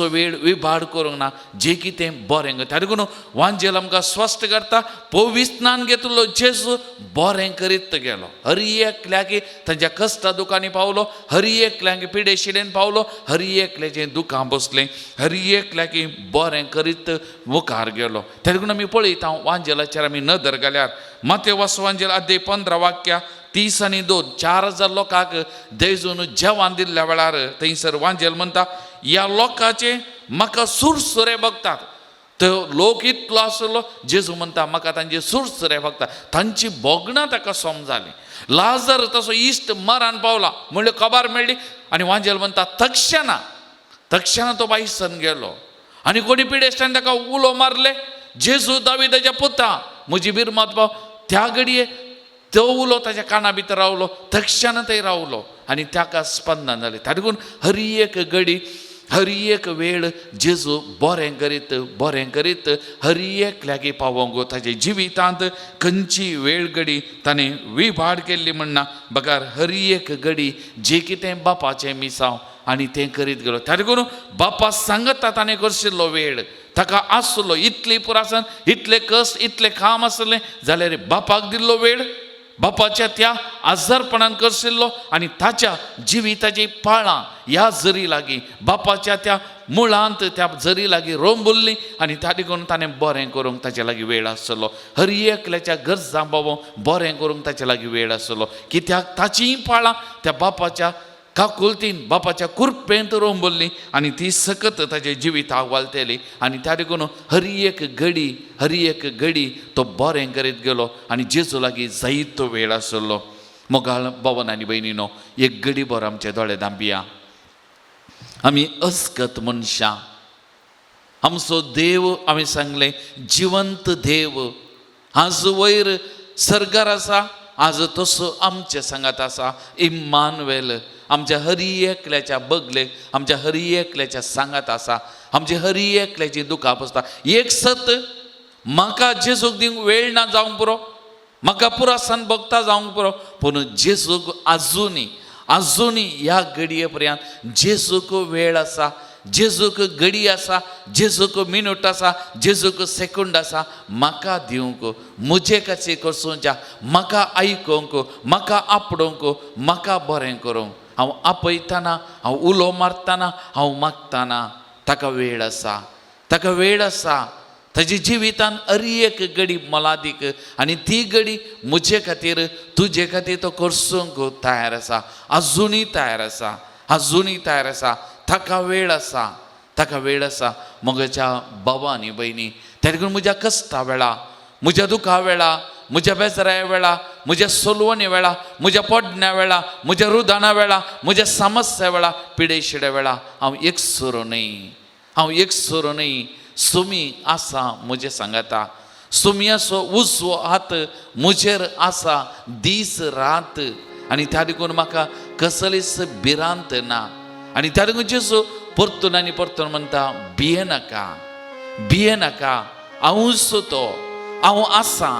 वेळ विभाड करूंक ना, जें कितें बरें करता. देखून वांजेल आमकां स्पश्ट करता, पविस्नान घेतलो जेजू बरें करीत गेलो. हर एकल्याक तांच्या कश्टा दुकांनी पावलो, हर एकल्याक पिडेशिडेन पावलो, हर एकल्याचें दुकां बसलें, हर एकल्याक बरें करीत मुखार गेलो. त्या देखून आमी पळयता वांजेलाचेर आमी नदर घाल्यार मातेव वांजेल अध्याय 15 वाक्या 30 आनी 2 4000 लोकांक देजून जेवण दिल्ल्या वेळार थंयसर वांजेल म्हणटा, ह्या लोकांचे म्हाका सुरसुरे बगतात, तो लोक इतलो आसलो जेजू म्हणटा म्हाका तांचे सुरसुरे फक्त तांची भोगणां ताका समजाली. लाजर तसो इश्ट मरान पावला म्हणल्यार खबर मेळ्ळी आनी वांजेल म्हणटा तक्षणा तक्षणा तो बायसन गेलो आनी कोणी पिडेस्टान ताका उलो मारले जेजू दाविदाच्या पुता म्हजी बिरमत पाव. त्या घडये तो उलो ताच्या काना भितर रावलो तक्षणा थंय रावलो आनी ताका स्पंदन जालें. ताका लागून हर एक घडी हर एक वेळ जेजू बरें करीत बरें करीत हर एकल्याक पावोवंक ताच्या जिवितांत खंयची वेळ घडी ताणें विभाड केल्ली म्हणना बगर हर एक घडी जें कितें बापाचें मिसांव आनी तें करीत गेलो. ताका लागून बापा सांगता ताणें करशिल्लो वेळ ताका आसलो इतली पुरासन इतले कश्ट इतलें काम आसलें जाल्यार बापाक दिल्लो वेळ बापाच्या त्या आजारपणान करशिल्लो आनी ताच्या जिविताची पाळां ह्या जरी लागीं बापाच्या त्या मुळांत त्या जरी लागीं रोंबुल्ली आनी त्या देखून ताणें बरें करूंक ताचे लागीं वेळ आसलो. हर एकल्याच्या गरजां बाबो बरें करूंक ताचे लागीं वेळ आसलो कित्याक ताचीं पाळां त्या बापाच्या काकुलतीन बापाच्या कुरपेंत रोंबुल्ली आनी ती सकत ताच्या जिविताक वालतली आनी त्या देखून हर एक घडी हर एक घडी तो बरें करीत गेलो आनी जेजू लागीं जायतो वेळ आसलो. मोगाळ बावन आनी भयणीनो एक घडी बरो आमचे दोळे धांपिया. आमी अस्कत मनशां आमचो देव आमी सांगलें जिवंत देव आज वयर सर्गार आसा आज तसो आमचे सांगात आसा. इम्मानुएल आमच्या हरी एकल्याच्या बगलेक आमच्या हरी एकल्याच्या सांगात आसा आमच्या हरी एकल्याची दुखां पसता. एक सत म्हाका जेजूक दिवंक वेळ ना जावंक पुरो म्हाका पुरासान भोगता जावंक पुरो पूण जेजूक आजुनी आजुनी ह्या घडये पर्यंत जेजूक वेळ आसा जेजूक घडी आसा जेजूक मिनूट आसा जेजूक सेकंड आसा म्हाका दिवंक म्हजे खातीर करसोवच्या म्हाका आयकोंक म्हाका आपडोवंक म्हाका बरें करूंक. हांव आपयतना हांव उलो मारतना हांव मागतना ताका वेळ आसा ताका वेळ आसा. ताच्या जिवितान हर एक घडी मोलादीक आनी ती घडी म्हजे खातीर तुजे खातीर तो करसूंक तयार आसा आजुनूय तयार आसा आजुनूय तयार आसा. ताका वेळ आसा ताका वेळ आसा. म्हज्या बाबा आनी भयणी त्या देखून म्हज्या कश्टा वेळा म्हज्या दुखा वेळा म्हज्या बेजाराय वेळा म्हज्या सोलवणी वेळा म्हज्या पडण्या वेळा म्हज्या रुदाना वेळा म्हज्या समस्या वेळा पिडेशिड्या वेळा हांव एकसुरो न्हय हांव एकसुरो न्हय. सुमी आसा म्हजें सांगाता सुमयाचो उजवो हात म्हजेर आसा दीस रात आनी त्या देखून म्हाका कसलीच भिरांत ना. आनी त्या देखून जेजू परतून आनी परतून म्हणटा भियेनाका भियेनाका हांवूच तो हांव आसा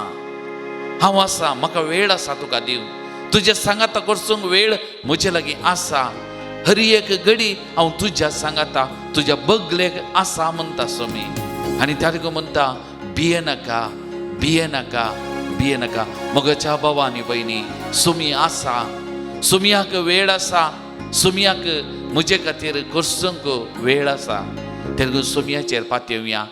हांव आसा म्हाका वेळ आसा तुका दिवंक तुज्या सांगाता करसूंक वेळ म्हजे लागीं आसा. हर एक घडी हांव तुज्या सांगाता तुज्या बगलेक आसा म्हणटा सोमी आनी त्या देखून म्हणटा भियेनाका भियेनाका भियेनाका. म्हज्या बाबा आनी भयणी सुमी आसा सुमयाक वेळ आसा सुमयाक म्हजे खातीर करसूंक वेळ आसा. त्या देखून सुमयाचेर पातयेवया.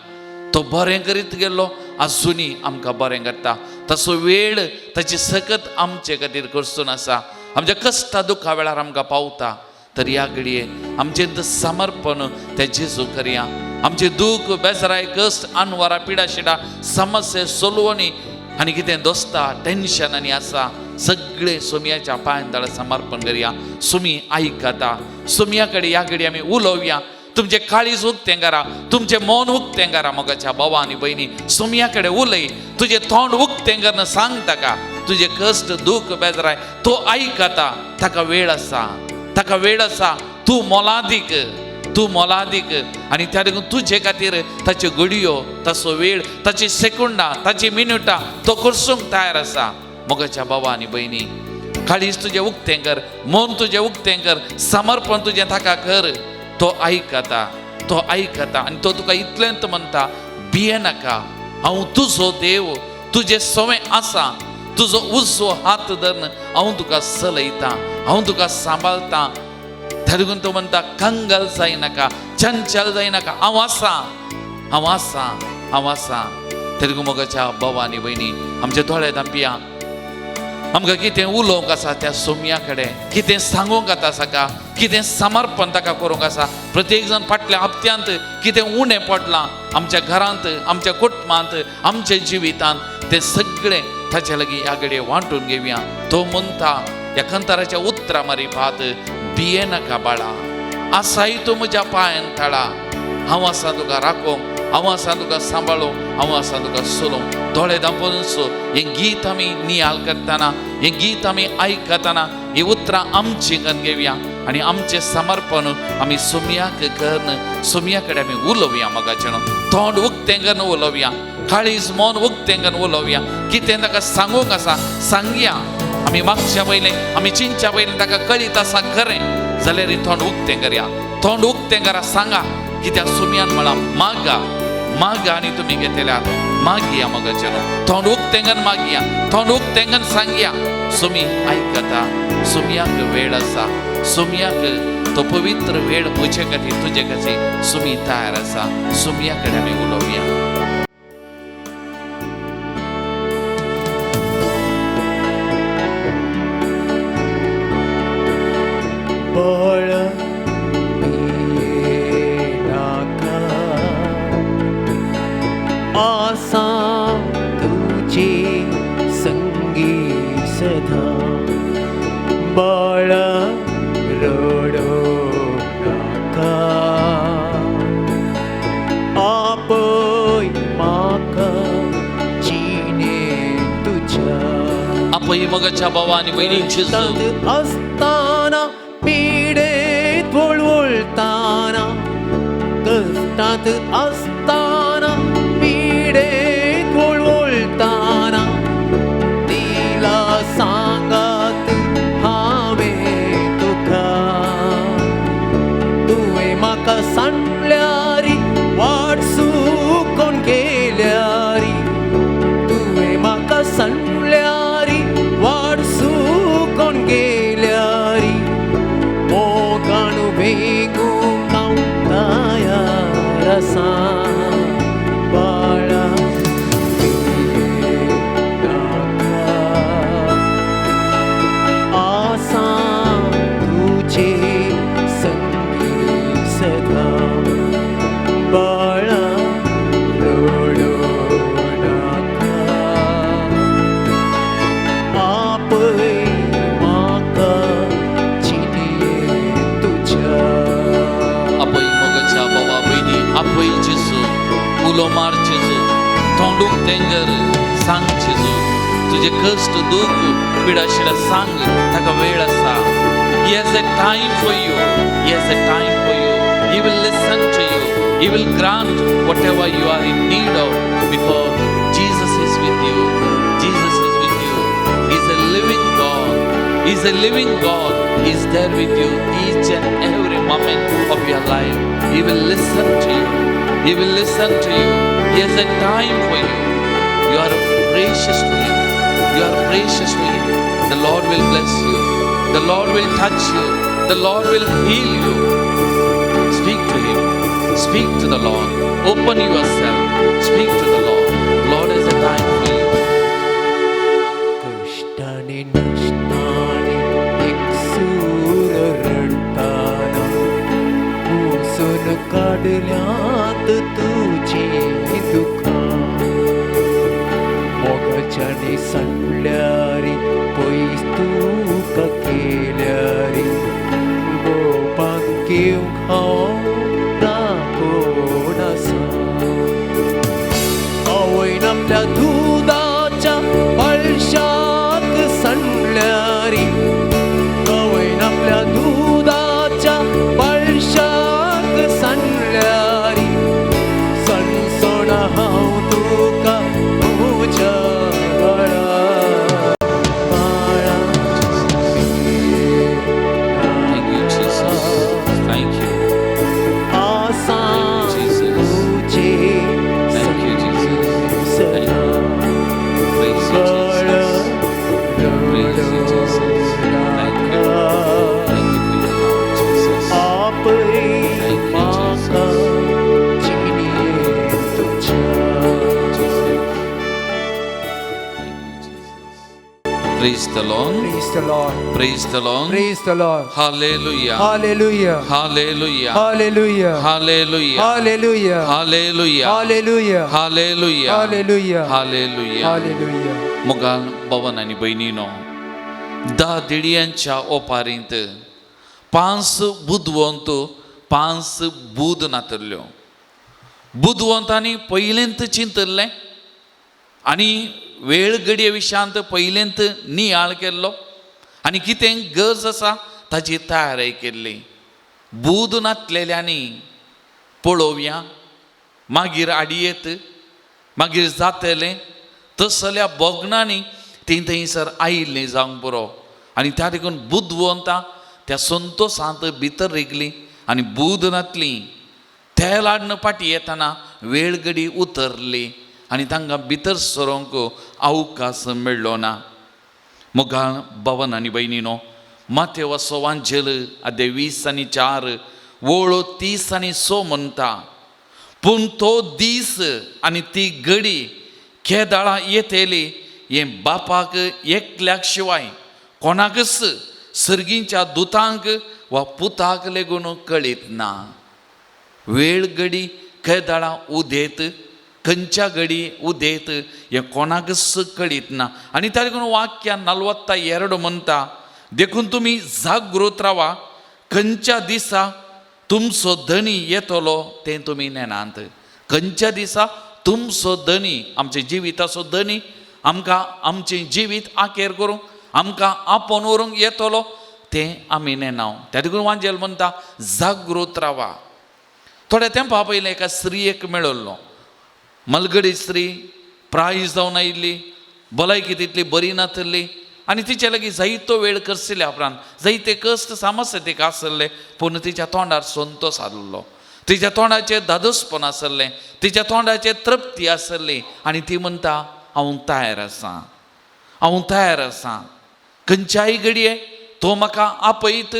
तो बरें करीत गेलो आजुनूय आमकां बरें करता तसो वेळ ताची सकत आमचे खातीर करसून आसा. आमच्या कश्टा दुखा वेळार आमकां पावता तर ह्या घडये आमचें समर्पण त्या जेजू करया. आमचें दूख बेजाराय कश्ट अनवरा पिडा शिडा समस्या सोलवणी आनी कितें दोस्ता टेन्शन आनी आसा सगळें सोमयाच्या पांयान ताळा समर्पण करया. सुमी आयकता सोमया कडेन ह्या घडये आमी उलोवया. तुमचें काळीज उक्तें करा तुमचें मन उक्तें करा मोगाच्या बाबा आनी भयणी सोमया कडेन उलय तुजें तोंड उक्तें करून सांग ताका तुजें कश्ट दूख बेजाराय तो आयकता. ताका वेळ आसा ताका वेळ आसा. तूं मोलादीक तूं मोलादीक आनी त्या देखून तुजे खातीर ताच्यो घडयो ताचो वेळ ताची सेकंडां ताची मिनुटां तो करसूंक तयार आसा. मोगाच्या बाबा आनी भयणी काळीज तुजें उक्तें कर मन तुजें उक्तें कर समर्पण तुजें ताका कर. तो आयकता तो आयकता आनी तो तुका इतलेंच म्हणटा भियेनाका हांव तुजो देव तुजें सवें आसा तुजो उजवो हात धरून हांव तुका चलयतां हांव तुका सांबाळटा. त्या देखून तो म्हणटा कंगाल जायनाका चंचल जायनाका हांव आसा हांव आसा हांव आसा. त्या देखून मोगाच्या बाबा आनी भयणी आमचे दोळे धांपिया. आमकां कितें उलोवंक आसा त्या सोमया कडेन कितें सांगूंक आसा का कितें समर्पण ताका करूंक आसा. प्रत्येक जाण फाटल्या हप्त्यांत कितें उणें पडलां आमच्या घरांत, आमच्या कुटुंबांत, आमच्या जिवितांत, तें सगळें ताचे लागीं ह्या घडये वांटून घेवया. तो म्हणटा ह्या कंताराच्या उतरां मारिफात, भिये नाका बाळा, आसाय तूं म्हज्या पांयान तळा, हांव आसा तुका राखूंक, हांव आसा तुका सांबाळूंक, हांव आसा तुका सोलोवंक. दोळे धांपून सो हें गीत आमी नियाल करतना, हें गीत आमी आयकतना, ही उतरां आमची करून घेवया आनी आमचें समर्पण आमी सोमयाक करून सोमया कडेन आमी उलोवया. मोगाचें तोंड उक्तें करून उलोवया, काळीज मन उक्तें करून उलोवया. कितें ताका सांगूंक आसा सांगया. आमी मागच्या पयलें, आमी चिंतच्या पयलें ताका कळीत आसा खरें जाल्यार तोंड उक्तें करया, तोंड उक्तें करा, सांगा. कित्याक सुमयान म्हळां, मागा मागा आनी तुमी घेतल्यार. मागया मोगाचें, तोंड उक्तें करून मागया, तोंड उक्तें करून सांगया. सुमी आयकता, सुमयाक वेळ आसा, सुमयाक तो पवित्र वेळ म्हजे खातीर तुजे खातीर सुमी तयार आसा. सुमया कडेन आमी उलोवया. बळ नाका आसा तुझे संगी सदा, बळ रडो नाका, आपय म्हाका जिणे तुझ्या. आपय मोगाच्या भावा आनी भयणींची असताना पिडेत वळवळताना, कश्टांत असताना पिडेत वळवळताना, तिला सांगात हांवें तुका, तुवें म्हाका सांडल्यारी वाट चुकोन गेल्यारी, तुवें म्हाका सांडल्यारी वाट चुकोन गेल्यारी, मोगान वेगूंक हांव तयार आसा. बाळा नाका आसा तुझे संगी सदा, बाळा रडो नाका, आपय म्हाका जिणे तुझ्या. आपय मोगाच्या भावा भयणी, आपय जेजू, उलो मार जेजू, तोंड उक्तें कर, सांग जेजू तुजे कश्ट दूख पिडा शिडा सांग. ताका वेळ आसा. He has a time for you. He has a time for you. He will listen to you. He will grant whatever you are in need of, because Jesus is with you. Jesus is with you. He is a living God. He is a living God. He is there with you each and every moment of your life. He will listen to you. He will listen to you. He has a time for you. You are precious to Him. You are precious to Him. The Lord will bless you. The Lord will touch you. The Lord will heal you. Speak to Him. Speak to the Lord. Open yourself. Speak to the Lord. Lord has a time for you. कश्टांनी नश्टांनी एकसूर रडटाना, पुसून काडल्यांत तुजीं दुखां, मोगाच्यानी सांडल्यारी पयस तुका केल्यारी, गोपांक घेवंक हांव राखून आसा. आवयन आपल्या दुदाच्या पळशाक सांडल्यारी, आवयन आपल्या दुदाच्या पळशाक सांडल्यारी, सणसण हांव तुका म्हज्या बाळा. बाळा Thank you, Jesus. Thank you. आसा Jesus. तुझे Thank you, Jesus. Thank सदा, you. Praise you, Jesus. Praise you, Jesus. Thank you. Thank you for your love, Jesus. आपय Thank you, म्हाका Jesus. जिणे तुझ्या. Jesus. Praise the Lord. Praise the Lord. Praise the Lord. Praise the Lord. Hallelujah. Hallelujah. Hallelujah. Hallelujah. Hallelujah. Hallelujah. Hallelujah. Hallelujah. Hallelujah. Hallelujah. Hallelujah. Hallelujah. मोगाल भवन आनी भयणीनो, धा देडयांच्या ओपारींत पांच बुदवंत पांच बूद नातल्ल्यो. बुदवंतांनी पयलेंत चिंतल्लें आनी वेळ घडये विशयांत पयलेंत नियाळ केल्लो आनी कितें गरज आसा ताची तयारी केल्ली. बूद नातलेल्यांनी पळोवया, मागीर आडयेत, मागीर जातलें तसल्या भोगणांनी ती थंयसर आयिल्लीं जावंक पुरो. आनी त्या देखून बुदवंतां त्या संतोसांत भितर रिगलीं आनी बूद नातली. तेल हाडून फाटीं येतना वेळ घडी उतरली आनी तांकां भितर सरोंक अवकाश मेळ्ळो ना. मोगाळ भवन आनी भयणीनो, मातेवाचो वांजेल आदे 20 आनी 4 वोळ 30 आनी 6 म्हणटा, पूण तो दीस आनी ती घडी केदाळा येतली हें बापाक एकल्याक शिवाय कोणाकच, सर्गींच्या दुतांक वा पुताक लेगून कळीत ना. वेळ घडी केदाळा उदेत, खंयच्या घडी उदेत हें कोणाकच कळीत ना. आनी त्या देखून वाक्य 42 म्हणटा, देखून तुमी जागृत रावा, खंयच्या दिसा तुमचो धनी येतलो तें तुमी नेणात. खंयच्या दिसा तुमचो धनी, आमच्या जिविताचो धनी आमकां आमचें जिवीत आकेर करूंक, आमकां आपोवन व्हरूंक येतलो तें आमी नेणाव. त्या देखून वांजेल म्हणटा, जागृत रावा. थोड्या तेंपा पयलें एका स्त्रियेक मेळिल्लो. मलगडी स्त्री, प्राय जावन आयिल्ली, भलायकी तितली बरी नातल्ली आनी तिचे लागीं जायतो वेळ करशिल्ल्या उपरांत जायते कश्ट समस्या तिका आसले, पूण तिच्या तोंडार संतोस आसलो, तिच्या तोंडाचेर धादोसपण आसलें, तिच्या तोंडाचेर तृप्ती आसली आनी ती म्हणटा, हांव तयार आसा, हांव तयार आसा, खंयच्याय घडये तो म्हाका आपयत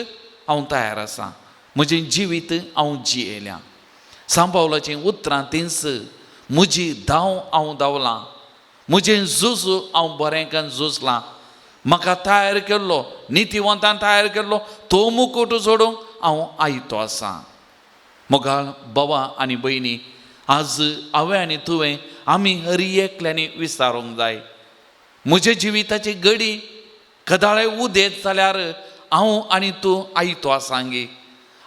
हांव तयार आसा, म्हजें जिवीत हांव जियेल्या. सांबावलाचीं उतरां तींच, म्हजी धांव हांव धांवलां, म्हजें झूज हांव बरें करून झुजलां, म्हाका तयार केल्लो नितीवंतान तयार केल्लो तो मुकूट जोडूंक हांव आयतो आसा. मोगाळ बाबा आनी भयणी, आज हांवें आनी तुवें आमी हरी एकल्यांनी विचारूंक जाय, म्हज्या जिविताची घडी कदाळे उदेत जाल्यार हांव आनी तूं आयतो आसांगी,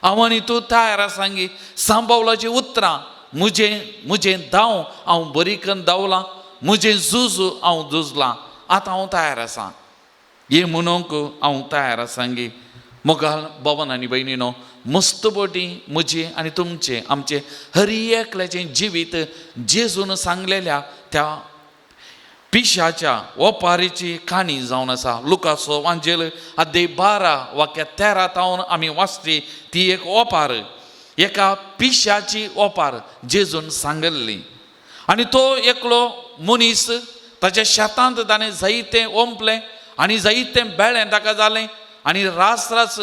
हांव आनी तूं तयार आसांगी? सांबावलाचीं उतरां, म्हजें म्हजें धांव हांव बरी करून धांवलां, म्हजें झूज हांव झुजलां, आतां हांव तयार आसा हें म्हणूंक हांव तयार आसांगी? मोगाल भवन आनी भयणीनो, मस्त बोटी म्हजें आनी तुमचें आमचें हरी एकल्याचें जिवीत जेजून सांगलेल्या त्या पिशाच्या ओपारीची काणी जावन आसा. लुकाचो वांजेल अध्याय 12 वाक्या 13 तावन आमी वाचती ती एक ओपार, एका पिशाची ओपार जेजून सांगल्ली. आनी तो एकलो मनीस, ताच्या शेतांत ताणें जायतें ओंपलें आनी जायतें बेळें ताका जालें आनी रास रास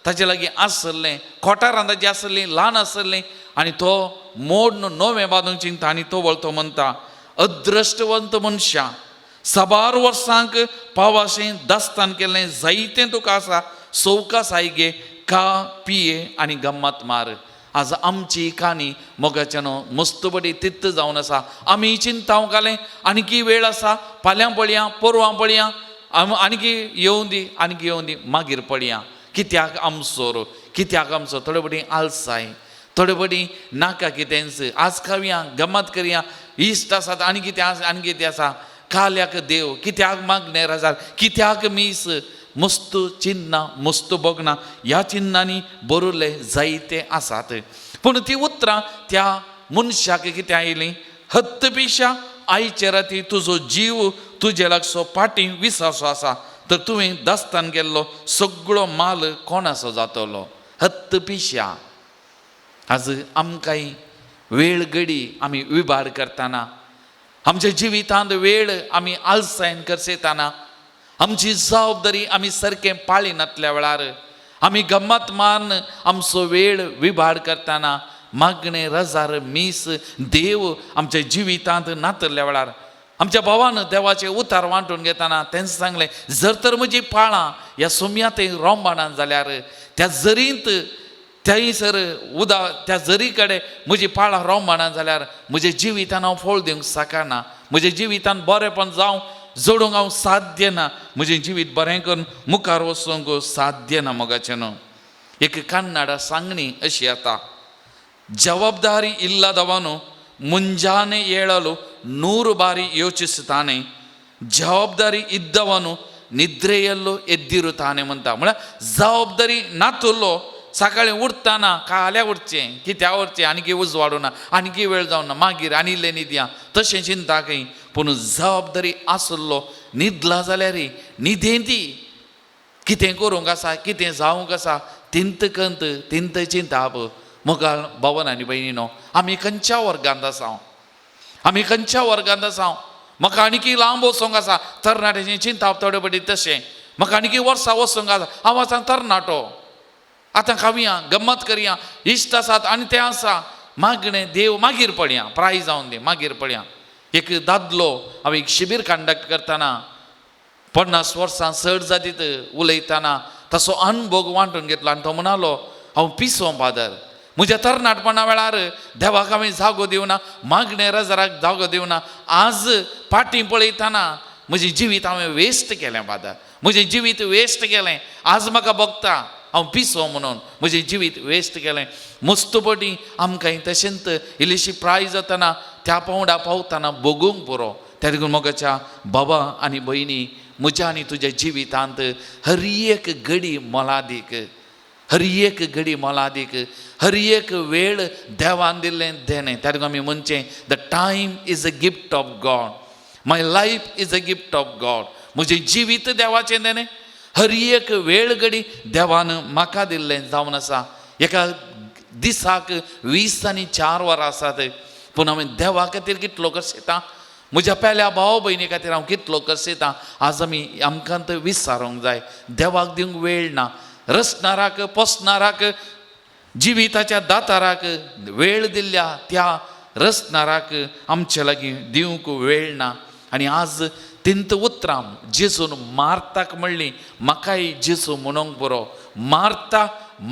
ताचे लागीं आसलें, कोठारां ताची आसलीं, ल्हान आसलीं आनी तो मोडून नवें बांदूंक चिंता आनी तो वळतो म्हणटा, अद्रश्टवंत मनशां, साबार वर्सांक पावाशें दास्तान केल्लें जायतें तुका आसा, सवकास गे, खा, पिये आनी गम्मत मार. आज आमची काणी मोगाच्यान मस्त बरी तित्त जावन आसा. आमी चिंता घालें, आणकी वेळ आसा, फाल्यां पळया, परवां पळया, आणकी येवं दी, आणकी येवं दी, मागीर पळया. कित्याक आमचो, कित्याक आमचो थोडे फावटी आलसाय, थोडे फावटी नाका कितेंच, आज खावया, गमत करया, इश्ट आसात, आनी कितें आसा, आनी कितें आसा, काल्याक देव कित्याक मागणें राजार, कित्याक मीस, मस्त चिन्नां, मस्त भोगणां ह्या चिन्नांनी बरयल्ले जायते आसात. पूण ती उतरां त्या मनशाक कितें आयलीं? हत्त पिशा, आयचे राती तुजो जीव तुजे लागसो पाटी विसासो आसा, तर तुवें दास्तान गेल्लो सगळो माल कोणाचो जातलो? हत्त पिशा. आज आमकांय वेळ घडी आमी विभार करतना, आमच्या जिवितांत वेळ आमी आलसायन करसेताना, आमची जबाबदारी आमी सारकें पाळिनातल्या वेळार, आमी गम्मत मान आमचो वेळ विभार करतना, मागणें, रजार, मीस, देव आमच्या जिवितांत नातल्या वेळार. आमच्या भावान देवाचे उतार वांटून घेतना तेंच सांगलें, जर तर म्हजी पाळां ह्या सोम्या थंय रोंबाणान जाल्यार त्या जरींत थंयसर उदा त्या जरी कडेन म्हजी पाळां रोंबाणान जाल्यार म्हज्या जिवितान हांव फळ दिवंक शकना, म्हज्या जिवितान बरेंपण जावं जोडूंक हांव साध्य ना, म्हजें जिवीत बरें करून मुखार वचूंक साध्य ना. मोगाचें न्हू एक कन्नडा सांगणी अशी येता, ಜವಾಬ್ದಾರಿ ಇಲ್ಲದವನು ಮುಂಜಾನೆ ಏಳಲು 100 ಬಾರಿ ಯೋಚಿಸುತ್ತಾನೆ, ಜವಾಬ್ದಾರಿ ಇದ್ದವನು ನಿದ್ರೆಯಲ್ಲೂ ಎದ್ದಿರುತ್ತಾನೆ म्हणटा. म्हळ्यार जबाबदारी नातुल्लो सकाळीं उठताना काल्या उठचें कित्या उठचें आनीक उजवाडूना आनीक वेळ जावना मागीर आनी इल्लें न्हिदया तशें चिंता खंय. पूण जबाबदारी आसलो न्हिदला जाल्यार न्हिदेंती कितें करूंक आसा कितें जावंक आसा तिंत कंत तिंत चिंताप. मोगाळ भावन आनी भयणीनो, आमी खंयच्या वर्गांत आसा, आमी खंयच्या वर्गांत आसा? म्हाका आनीकी लांब वचोंक आसा, तरणाट्याचें चिंताप थोडे पटी तशें, म्हाका आनीकी वर्सां वचोंक आसा, हांव आतां तरणाटो, आतां खावया गम्मत करया, इश्ट आसात आनी तें आसा, मागणें देव मागीर पळया, प्राय जावन दी मागीर पळया. एक दादलो हांव एक शिबीर कंडक्ट करतना 50 वर्सां चड जातीत उलयतना ताचो अणभोग वांटून घेतलो आनी तो म्हणालो, हांव पिसो फादर, म्हज्या तरणाटपणा वेळार देवाक हांवें जागो दिवना, मागणें रजराक जागो दिवना, आज फाटीं पळयतना म्हजें जिवीत हांवें वेस्ट केलें फादर, म्हजें जिवीत वेस्ट केलें, आज म्हाका भोगता हांव पिसो म्हणून म्हजें जिवीत वेस्ट केलें. मस्तपटी आमकां तशेंच इल्लीशी प्राय जातना त्या पांवडा पावतना भोगूंक पुरो. त्या देखून मोगाच्या बाबा आनी भयणी, म्हज्या आनी तुज्या जिवितांत हर एक घडी मोलादीक, हर एक घडी मोलादीक, हर एक वेळ देवान दिल्लें देणें. त्या देखून आमी म्हणचें, the time is a gift of God, my life is a gift of God. म्हजें जिवीत देवाचें देणें, हर एक वेळ घडी देवान म्हाका दिल्लें जावन आसा. एका दिसाक 20 आनी 4 वरां आसात, पूण हांवें देवा खातीर कितलो करसेता, म्हज्या पेल्या भाव भयणी खातीर हांव कितलो करसेता. आज आमी आमकां थंय विचारूंक जाय, देवाक दिवंक वेळ ना, रसणाराक पोसणाराक जिविताच्या दाताराक वेळ दिल्ल्या त्या रसणाराक आमचे लागीं दिवंक वेळ ना. आनी आज तिंत उतरां जेजून मार्ताक म्हणली, म्हाकाय जेजू म्हणूंक बरो, मारता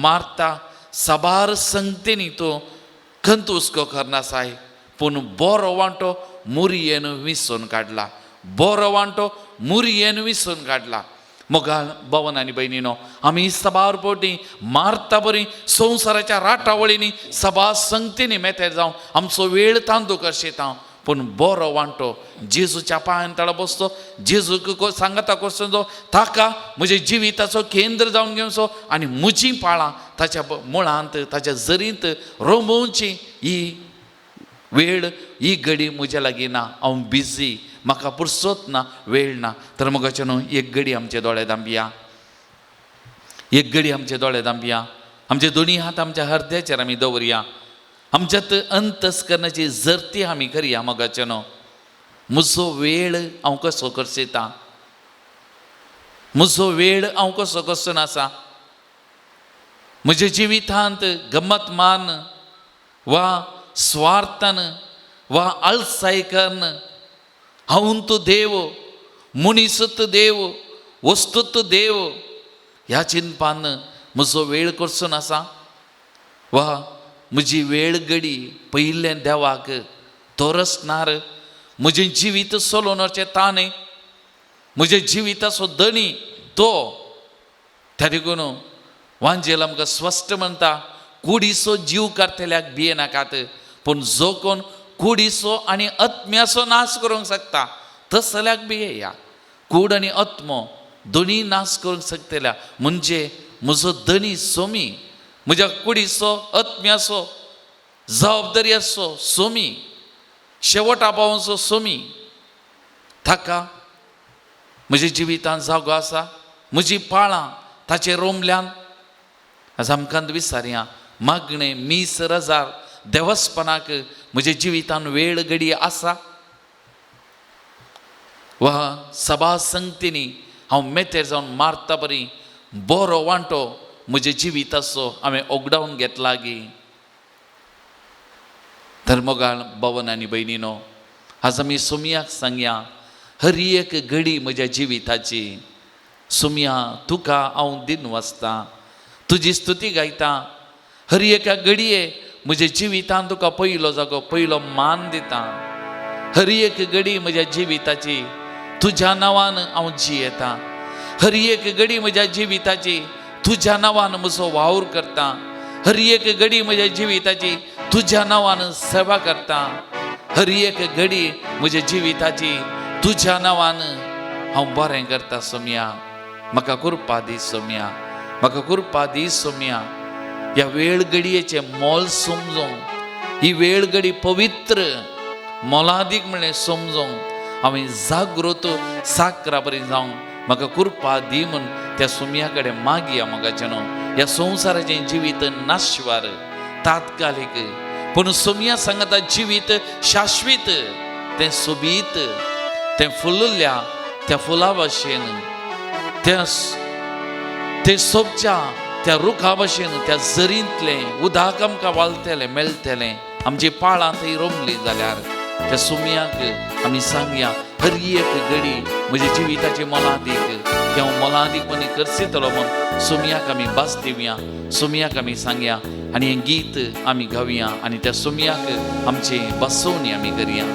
मारता साबार संगतींनी तो खंत हुस्को करनासाय, पूण बरो वांटो मुरयेन विसून काडला, बरो वांटो मुरयेन विसून काडला. मोगाळ भवन आनी भयणीनो, आमी साबार पटी मारता बरी संवसाराच्या राटावळींनी सभा संगतींनी मेतेर जावन आमचो वेळ तांदू करशेता, पूण बरो वांटो जेजूच्या पांयान तळा बसतो, जेजूक सांगता कसो ताका म्हज्या जिविताचो केंद्र जावन घेवचो आनी म्हजीं पाळां ताच्या मुळांत ताच्या जरींत रोमोवची ही वेळ ही घडी म्हज्या लागीं ना, हांव बिजी, म्हाका पुरसोत ना, वेळ ना. तर मोगाचें न्हू एक घडी आमचे दोळे धांपया, एक घडी आमचे दोळे धांपया, आमचे दोनी हात आमच्या हरद्याचेर आमी दवरया, आमच्यात अंतस्करणाची जर्ती आमी करया. मोगाचें न्हू म्हजो वेळ हांव कसो करसेता, म्हजो वेळ हांव कसो कसून आसा, म्हज्या जिवितांत गमत मान वा स्वार्थान वा आळसाय कन्न हांव तूं देव, मनीसत देव, वस्तूत देव ह्या चिंतपान म्हजो वेळ करसून आसा, वा म्हजी वेळ घडी पयलें देवाक तो रचणार म्हजें जिवीत चलोवपाचें ताणें, म्हज्या जिविताचो धनी तो. त्या देखून वांजेल आमकां स्पश्ट म्हणटा, कुडीचो जीव काडटल्याक भियेनाकात, पूण जो कोण कुडीचो आनी आत्म्याचो नाश करूंक शकता तसल्याक भियेया. कूड आनी आत्मो दोनी नाश करूंक शकतल्या म्हणजे म्हजो धनी सोमी, म्हज्या कुडीचो आत्म्याचो जबाबदारी आसचो सोमी, शेवटा पावोवचो सोमी, ताका म्हज्या जिवितांत जागो आसा, म्हजी पाळां ताचे रोमल्यान. आज आमकां विचारया, मागणें मीस रजार देवस्पणाक म्हज्या जिवितान वेळ घडी आसा, वा सभा संगतींनी हांव मेतेर जावन मारता बरी बरो वांटो म्हज्या जिविताचो हांवें ओगडावन घेतला गी. तर मोगाळ भवन आनी भयणीनो, आज आमी सोमयाक सांगया, हर एक घडी म्हज्या जिविताची सोमया तुका हांव दिन वाचता, तुजी स्तुती गायता. हर एका घडये म्हज्या जिवितान तुका पयलो जागो, पयलो मान दिता. हर एक घडी म्हज्या जिविताची तुज्या नांवान हांव जियेता. हर एक घडी म्हज्या जिविताची तुज्या नांवान म्हजो वावर करता. हर एक घडी म्हज्या जिविताची तुज्या नांवान सेवा करता. हर एक घडी म्हज्या जिविताची तुज्या नांवान हांव बरें करता. सोमया म्हाका कृपा दी, सोमया म्हाका कृपा दी. सोमया ह्या वेळ घडयेचें मोल समजूंक, ही वेळ घडी पवित्र मोलादीक म्हणलें समजूंक हांवें जागृत साकरा बरी जावंक म्हाका कृपा दी म्हूण त्या सोमया कडेन मागया. मोगाचें न्हू, ह्या संवसाराचें जिवीत नाशवार तात्कालीक, पूण सोमया सांगता जिवीत शाश्वीत, तें सोबीत, तें फुलल्या त्या फुला भाशेन, त्या तें सोबच्या त्या रुखा भाशेन, त्या जरींतलें उदक आमकां वालतलें मेळटलें. आमची पाळां थंय रोमली जाल्यार त्या सोमयाक आमी सांगया, हर एक घडी म्हज्या जिविताची मोलादीक, ते हांव मोलादीकपणी करसितलो म्हूण सोमयाक आमी भास दिवया, सोमयाक आमी सांगया आनी हें गीत आमी गावया आनी त्या सोमयाक आमची बसोवणी आमी करया.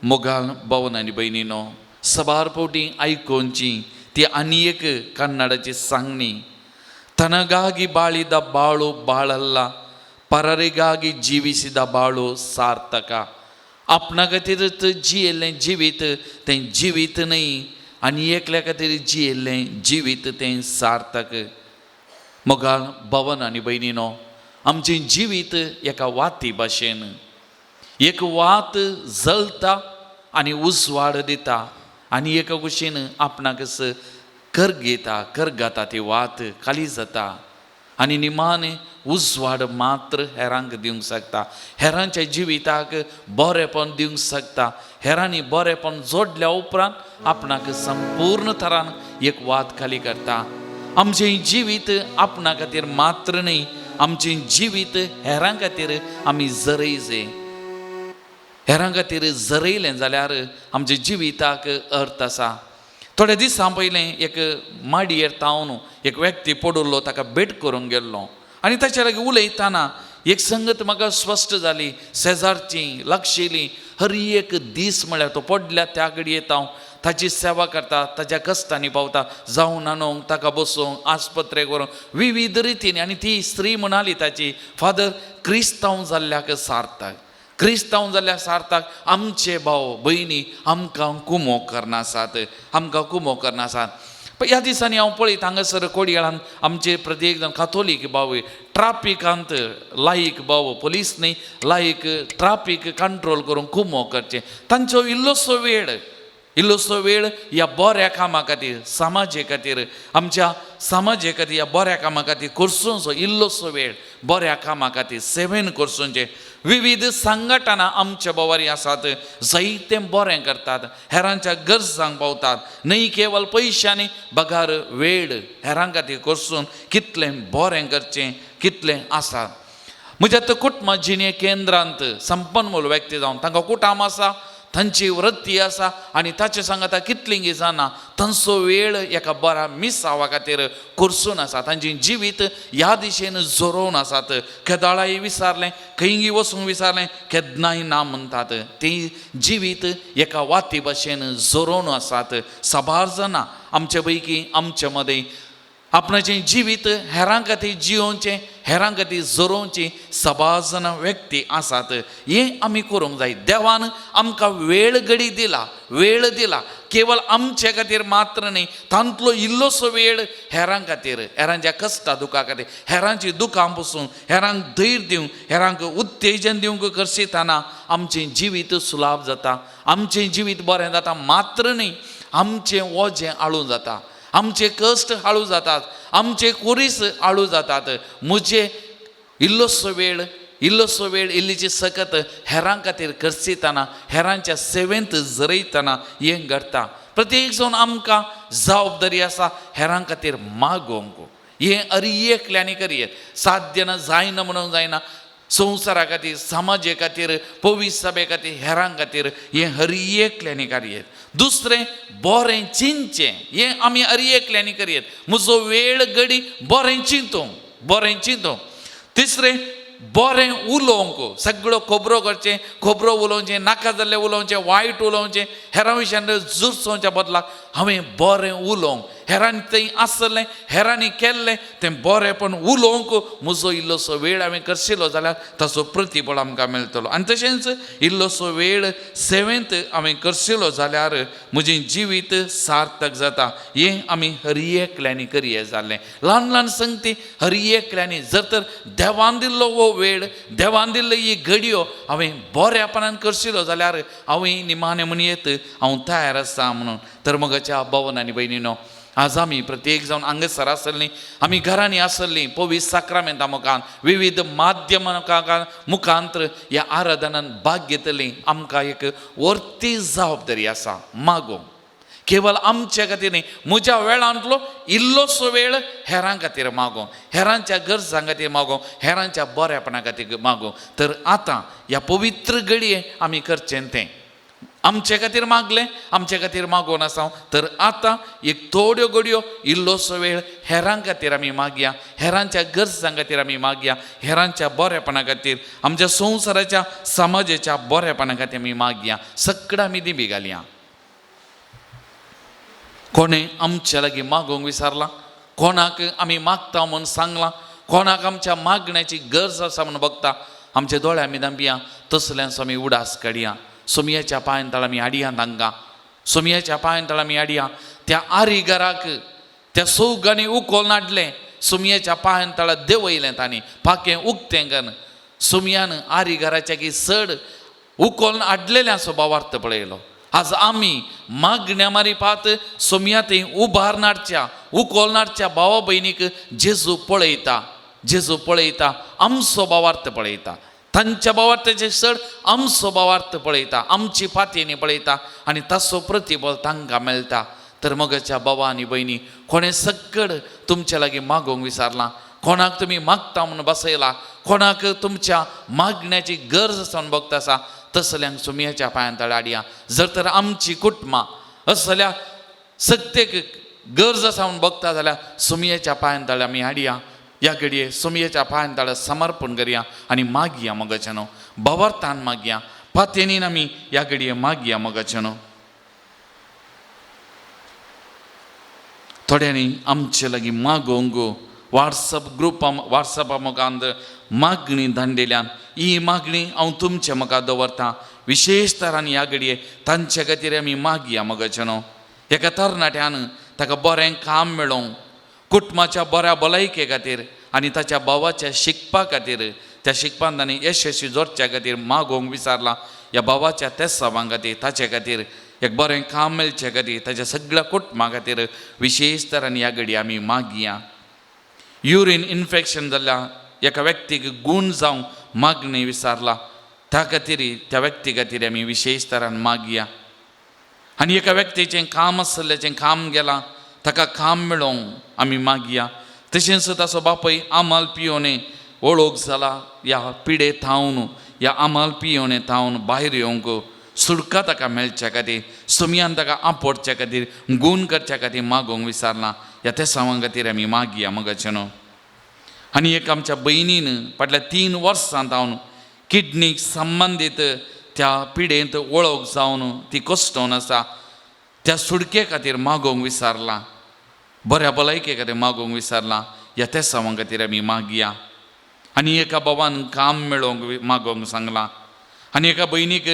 मोगाल भावन आनी भयणीनो, सबार फावटी आयकोनची ती आनी एक कन्नडाची सांगणी, ತನಗಾಗಿ ಬಾಳಿದ ಬಾಳು ಬಾಳಲ್ಲ, ಪರರಿಗಾಗಿ ಜೀವಿಸಿದ ಬಾಳು ಸಾರ್ಥಕ. आपणा खातीरच जियेल्लें जिवीत तें जिवीत न्हय, आनी एकल्या खातीर जियेल्लें जिवीत तें सार्थक. मोगाल भवन आनी भयणीनो, आमचें जिवीत एका वाती भाशेन, एक वात जलता आनी उजवाड दिता आनी एका कुशीन आपणाकच करगेता करगाता, ती वात खाली जाता आनी निमाणे उजवाड मात्र हेरांक दिवंक शकता, हेरांच्या जिविताक बरेपण दिवंक शकता. हेरांनी बरेपण जोडल्या उपरांत आपणाक संपूर्ण थरान एक वात खाली करता. आमचें जिवीत आपणा खातीर मात्र न्हय, आमचें जिवीत हेरां खातीर आमी जरयचें. हेरां खातीर जरयलें जाल्यार आमच्या जिविताक अर्थ आसा. थोड्या दिसां पयलें एक माडयेर तावन एक व्यक्ती पडिल्लो, ताका भेट करूंक गेल्लो आनी ताच्या लागीं उलयतना एक संगत म्हाका स्पश्ट जाली. शेजारची लागशिल्ली हर एक दीस म्हळ्यार तो पडल्या त्या घडयेत हांव ताची सेवा करता, ताच्या कश्टांनी पावता, जावन आणूंक, ताका बसोवंक, आस्पत्रेक व्हरूंक, विविध रितीन. आनी ती स्त्री म्हणाली ताची, फादर क्रिस्तांव जाल्ल्याक सार्थक, क्रिस्तांव जाल्ल्या सार्थक आमचे भाव भयणी आमकां कुमोक करनासात, आमकां कुमोक करनासात. ह्या दिसांनी हांव पळयत हांगासर कोडयाळान आमचे प्रत्येक जाण कातोलीक भाव ट्राफिकांत लायक भाव पोलीस न्ही लायक ट्राफीक कंट्रोल करूंक कुमोक करचें. तांचो इल्लोसो वेळ, इल्लोसो वेळ ह्या बऱ्या कामा खातीर, समाजे खातीर, आमच्या समाजे खातीर ह्या बऱ्या कामा खातीर करसोचो इल्लोसो वेळ बऱ्या कामा खातीर सेवेन करसोचें. विविध संघटना आमच्या बोवारी आसात, जायतें बरें करतात, हेरांच्या गरजांक पावतात, न्हय केवल पयशांनी बगार वेळ हेरां खातीर करसून कितलें बरें करचें कितलें आसा. म्हज्या आतां कुटुंब जिणे केंद्रांत संपन्मूल व्यक्ती जावन तांकां कुटाम आसा, तांची वृत्ती आसा आनी ताचे सांगाता कितलीं जाणां तांचो वेळ एका बऱ्या मिसावा खातीर करसून आसा, तांचें जिवीत ह्या दिशेन जोरोवन आसात. केदाळाय विसारलें, खंयी वचूंक विसारलें, केन्नाय ना म्हणटात, ती जिवीत एका वाती भाशेन जोरोवन आसात. साबार जाणां आमचे पैकी आमचे मदें आपणाचें जिवीत हेरां खातीर जियोवचें, हेरां खातीर जोरोवचें साबार जाणां व्यक्ती आसात. हें आमी करूंक जाय. देवान आमकां वेळ घडी दिला, वेळ दिला केवळ आमचे खातीर मात्र न्ही, तांतलो इल्लोसो वेळ हेरां खातीर, हेरांच्या कश्टा दुखा खातीर, हेरांची दुखां पसून हेरांक धैर्य दिवंक, हेरांक उत्तेजन दिवंक करसितना आमचें जिवीत सुलाभ जाता, आमचें जिवीत बरें जाता मात्र न्ही, आमचें वजें आळू जाता, आमचे कश्ट हाळू जातात, आमचे कुरीस हाळू जातात. म्हजे इल्लोसो वेळ, इल्लोसो वेळ, इल्लीची सकत हेरां खातीर करसितना, हेरांच्या सेवेंत जरयतना हें घडटा. प्रत्येक जावन आमकां जबाबदारी आसा हेरां खातीर मागोवंक. हें अरी एकल्यांनी करयेत, साध्य ना, जायना म्हणून जायना. संवसारा खातीर, समाजे खातीर, पवित्र सभे खातीर, हेरां खातीर हें हरी एकल्यांनी करयेत. दुसरें बरें चिंतचें, हें आमी हरी एकल्यांनी करयेत. म्हजो वेळ घडी बरें चिंतूंक, बरें चिंतूंक. तिसरें बरें उलोवंक, सगळ्यो खबरो करचें, खबरो उलोवचें, नाका जाल्लें उलोवचें, वायट उलोवचें, हेरां विशयान जुरसोवच्या बदलाक हांवें बरें उलोवंक, हेरांनी थंय आसलें, हेरांनी केल्लें तें बरेंपण उलोवंक म्हजो इल्लोसो वेळ हांवें करशिलो जाल्यार ताचो प्रतिफळ आमकां मेळटलो. आनी तशेंच इल्लोसो वेळ सेवेंत हांवें करशिलो जाल्यार म्हजें जिवीत सार्थक जाता. हें आमी हरी एकल्यांनी करये जाल्लें. ल्हान ल्हान संगती हरी एकल्यांनी जर तर देवान दिल्लो हो वेळ, देवान दिल्लो ही घडयो हांवें बऱ्यापणान करशिलो जाल्यार हांवें निमाणें म्हणयेत हांव तयार आसा म्हणून. तर मगाच्या भवन आनी भयणीनो, आज आमी प्रत्येक जावन हांगासर आसलीं, आमी घरांनी आसलीं, पवित्र साक्रामेंता मुखान, विविध माध्यमां मुखांत ह्या आराधनान भाग घेतली. आमकां एक वर्ती जबाबदारी आसा मागोवंक, केवळ आमचे खातीर न्ही, म्हज्या वेळांतलो इल्लोसो वेळ हेरां खातीर मागोवंक, हेरांच्या गरजां खातीर मागोवंक, हेरांच्या बऱ्यापणा खातीर मागोवंक. तर आतां ह्या पवित्र घडये आमी करचें तें आमचे खातीर मागलें, आमचे खातीर मागोवन आसा. तर आतां एक थोड्यो घडयो इल्लोसो वेळ हेरां खातीर आमी मागया, हेरांच्या गरजां खातीर आमी मागया, हेरांच्या बरेपणा खातीर, आमच्या संवसाराच्या समाजाच्या बरेपणा खातीर आमी मागया. सगळ्या आमी दिंबी घालया. कोणें आमच्या लागीं मागोवंक विसारलां, कोणाक आमी मागता म्हूण सांगलां, कोणाक आमच्या मागण्याची गरज आसा म्हूण बगता, आमच्या दोळे आमी दांपया, तसल्यांचो आमी उडास काडया. सोमयाच्या पांयान तळ आमी हाडया तांकां, सोमयाच्या पांयान तळ आमी हाडया. त्या आरिगराक त्या सौगांनी उकोल नाडलें, सोमयाच्या पांयान तळा देंवयलें तांणी, पाखें उक्तें करून सोमयान आरिगराच्या की चड उकोल हाडलेल्याचो भावार्थ पळयलो. आज आमी मागण्या मारिपात सोमया थंय उबार नाडच्या, उकोल नाडच्या भावा भयणीक जेजू पळयता, जेजू पळयता, आमचो भावार्थ पळयता, तांच्या भावार्थाचे चड आमचो भावार्थ पळयता, आमची फातींनी पळयता आनी ताचो प्रतिफळ तांकां मेळटा. तर मगाच्या बाबा आनी भयणी, कोणें सक्कड तुमच्या लागीं मागोवंक विसारलां, कोणाक तुमी मागता म्हूण बसयला, कोणाक तुमच्या मागण्याची गरज आसा म्हूण बगता आसा, तसल्यांक सुमयाच्या पांयान तळ हाडया. जर तर आमची कुटुंबां असल्या सक्तेक गरज आसा म्हूण बगता जाल्यार सुमयेच्या पांयान तळ आमी हाडया. ह्या घडये सुमयेच्या पांयान तळ समर्पण करया आनी मागया मगाच्यानो, भावार्थान मागया, पातयेनीन आमी ह्या घडये मागया मगाच्यानो. थोड्यांनी आमचे लागीं मागोवंक वॉट्सअप ग्रुपा वॉट्सअपा मुखार मागणी धाडलेल्यान ही मागणी हांव तुमचे मुखार दवरतां. विशेश तरान ह्या घडये तांचे खातीर आमी मागया मगचे न्हू. एका तरणाट्यान ताका बरें काम मेळोवंक, कुटुंबाच्या बऱ्या भलायके खातीर आनी ताच्या भावाच्या शिकपा खातीर, त्या शिकपान ताणें यशस्वी जोडच्या खातीर मागोवंक विचारलां. ह्या भावाच्या तेसावां खातीर, ताचे खातीर एक बरें काम मेळचे खातीर, ताच्या सगळ्या कुटुंबा खातीर विशेश तरान ह्या घडये आमी मागया. युरीन इन्फेक्शन जाल्ल्या एका व्यक्तीक गूण जावंक मागणी विचारला, त्या खातीर त्या व्यक्ती खातीर आमी विशेश तरान मागया. आनी एका व्यक्तीचें काम आसल्याचें काम गेलां, ताका काम मेळोवंक आमी मागया. तशेंच ताचो बापूय आमाल पियोने वळख जाला, ह्या पिडे थावन, ह्या आमाल पियोने थावन भायर येवंक सुटका ताका मेळच्या खातीर, सुमयान ताका आपोडच्या खातीर, गूण करच्या खातीर मागोवंक विचारलां. ह्या तेसांवां खातीर आमी मागया मगाचें न्हू. आनी एक आमच्या भयणीन फाटल्या 3 वर्सां थावन किडनीक संबंदीत त्या पिडेंत वळख जावन ती कश्टोवन आसा, त्या सुडके खातीर मागोवंक विचारलां, बऱ्या भलायके खातीर मागोवंक विचारलां. ह्या तेसांवां खातीर आमी मागया. आनी एका बाबान काम मेळोवंक मागोवंक सांगलां. आनी एका भयणीक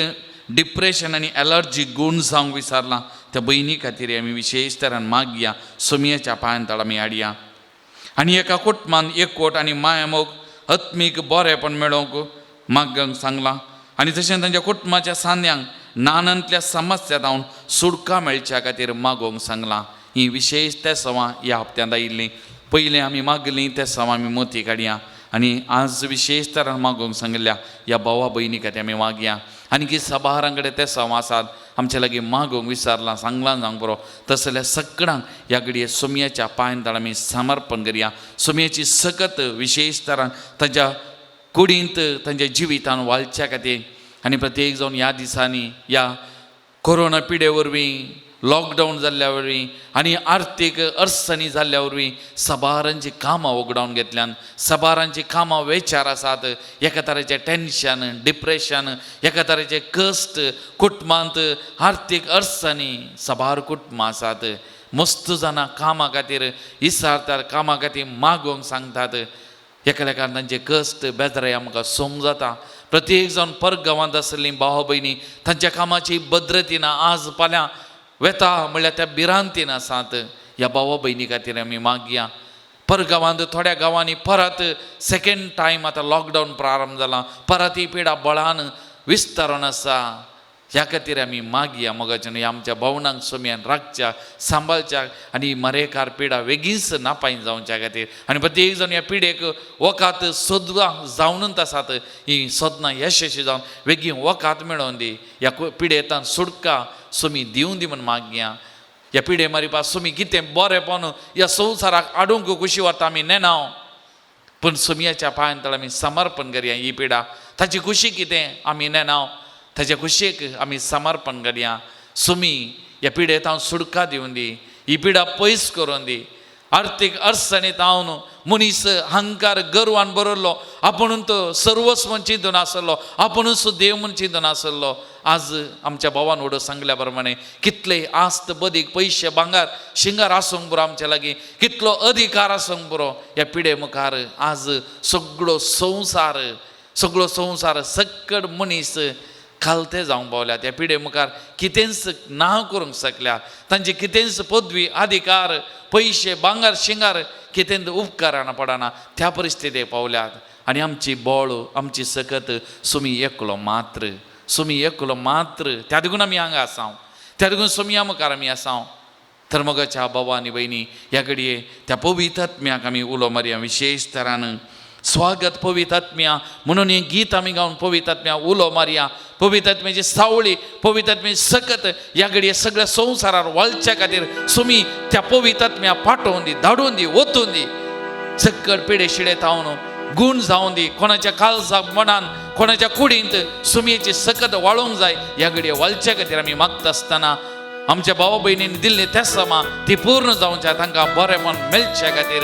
डिप्रेशन आनी एलर्जी गूण जावंक विचारलां, त्या भयणी खातीर आमी विशेश तरान मागया. सोमयाच्या पांयान तळ आमी हाडया. आनी एका कुटुंबान एकवट आनी मायामोग आत्मीक बरेंपण मेळोवंक मागोवंक सांगलां. आनी तशें तांच्या कुटुंबाच्या सांद्यांक नानांतल्या समस्या जावन सुटका मेळच्या खातीर मागोवंक सांगलां. ही विशेश तेसांवां ह्या हप्त्यांत आयिल्लीं. पयलीं आमी मागलीं तेसांवां आमी मोती काडया आनी आज विशेश तरान मागोवंक सांगिल्ल्या ह्या भावा भयणी खातीर आमी मागया. आनी की सबारां कडेन तेसांवां आसात आमचे लागीं मागोवंक विचारलां, सांगलां जावंक बरो, तशें जाल्यार सगळ्यांक ह्या घडये सोमयाच्या पांयान तळ आमी समर्पण करया. सोमयाची सकत विशेश तरान तांच्या कुडींत तांच्या जिवितान वालच्या खातीर. आनी प्रत्येक जावन ह्या दिसांनी ह्या कोरोना पिडे वरवीं, लॉकडावन जाल्ल्या वरवीं आनी आर्थीक अडचणी जाल्ल्या वरवीं सबारांची कामां वगडावन घेतल्यान, सबारांची कामां वेचार आसात, एका तरेचें टेंशन, डिप्रेशन, एका तरेचें कश्ट, कुटुंबांत आर्थीक अडचणी सबार कुटुंबां आसात. मस्त जाणां कामां खातीर इसारतात, कामां खातीर मागोवंक सांगतात. एकामेकान तांचे कश्ट बेजाराय आमकां समजता. प्रत्येक जावन परगांवांत आशिल्लीं भाव भयणी तांच्या कामाची भद्रती ना, आज फाल्यां वेता म्हणल्यार त्या भिरांतीन आसात. ह्या भावा भयणी खातीर आमी मागया. परगांवांत थोड्या गांवांनी परत सेकेंड टायम आतां लॉकडावन प्रारंभ जाला, परत ही पिडा बळान विस्तारून आसा. ह्या खातीर आमी मागया मोगाच्या ह्या आमच्या भावनांक सोमयान राखच्या, सांबाळच्या आनी मरेकार पिडा वेगींच नापाय जावच्या खातीर. आनी प्रत्येक जाण ह्या पिडेक वखात सोदवा जावनूच आसात, ही सोदनां यशस्वी जावन वेगीं वखात मेळोवन दी, ह्या पिडेतान सुटका सोमी दिवन दी म्हूण मागया. ह्या पिडे मारिपा सोमी कितें बरेंपण ह्या संवसाराक हाडूंक खुशी व्हरता आमी नेणाव, पूण सोमयाच्या पांयान तळ आमी समर्पण करया. ही पिडा ताची खुशी कितें आमी नेणाव, ताच्या खुशयेक आमी समर्पण करया. सुमी ह्या पिडेत हांव सुटका दिवन दी, ही पिडा पयस करून दी. आर्थीक अडचणीत हांव मनीस अहंकार गर्वान बरयल्लो, आपूण तो सर्वस्व चिंतून आसलो, आपुणूच देव म्हूण चिंतून आसलो. आज आमच्या भावान वडो सांगल्या प्रमाणे कितले आस्त बदीक पयशे भांगार शिंगार आसूंक बरो आमच्या लागीं, कितलो अधिकार आसूंक बरो, ह्या पिडे मुखार आज सगळो संवसार, सगळो संवसार सक्कड मनीस खालते जावंक पावल्यात. ह्या पिडे मुखार कितेंच ना करूंक शकल्या, तांची कितेंच पदवी अधिकार पयशे भांगार शिंगार कितेंच उपकाराना पडना त्या परिस्थितीक पावल्यात. आनी आमची बळ आमची सकत सुमी एकलो मात्र, सुमी एकलो मात्र, त्या देखून आमी हांगा आसाव, त्या देखून सुमया मुखार आमी आसाव. तर मोगाच्या बाबा आनी भयणी ह्या घडये त्या पवित्र आत्म्याक आमी उलो मारया विशेश तरान. स्वागत पवित्र आत्म्या म्हणून हें गीत आमी गावन पवित्र आत्म्या उलो मारया. पवित्र आत्म्याची सावळी, पवित्र आत्म्याची सकत ह्या घडये सगळ्या संवसारार वाळच्या खातीर सुमी त्या पवित्र आत्म्या पाठोवन दी, धाडून दी, ओतून दी. सक्कड पिडे शिडे थावन गूण जावन दी. कोणाच्या काळजाक मनान कोणाच्या कुडींत सुमयेची सकत वाळोवंक जाय. ह्या घडये वाळच्या खातीर आमी मागता आसतना आमच्या भावा भयणींनी दिल्ली तेसमा ती पूर्ण जावच्या, तांकां बरेंपण मेळच्या खातीर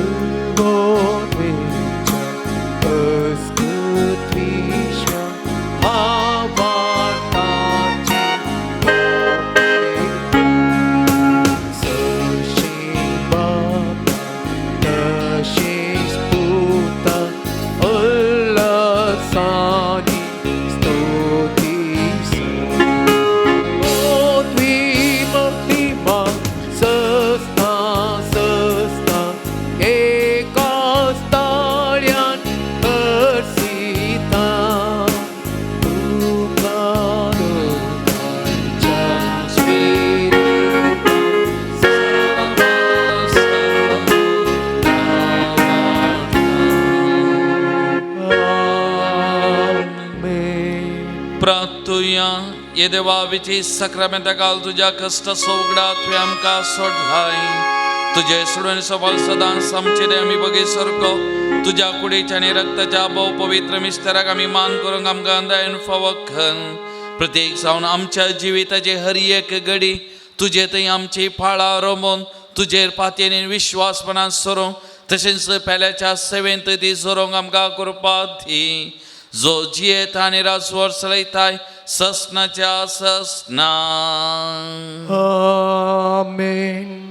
प्रार्थुया ये देवा विची साक्रामेंता काल तुज्या कश्टाचो उगडा तुवें आमकां सोडलाय. तुजे सोडून सवाल सदांच आमचे दे आमी बगे सारको तुज्या कुडीच्या आनी रक्ताच्या भोव पवित्र मिस्तराक आमी मान करूंक आमकां दयन फावो कर. प्रत्येक जावन आमच्या जिविताचे हर एक घडी तुजे थंय आमची पाळां रोमून तुजेर पातयेन विश्वासपणान सरूंक तशेंच पेल्याच्या सेवेंत ती जोरोंक आमकां कृपा दी, जो जियेता आनी राजवर चलयताय ससनाच्या ससना. आमेन.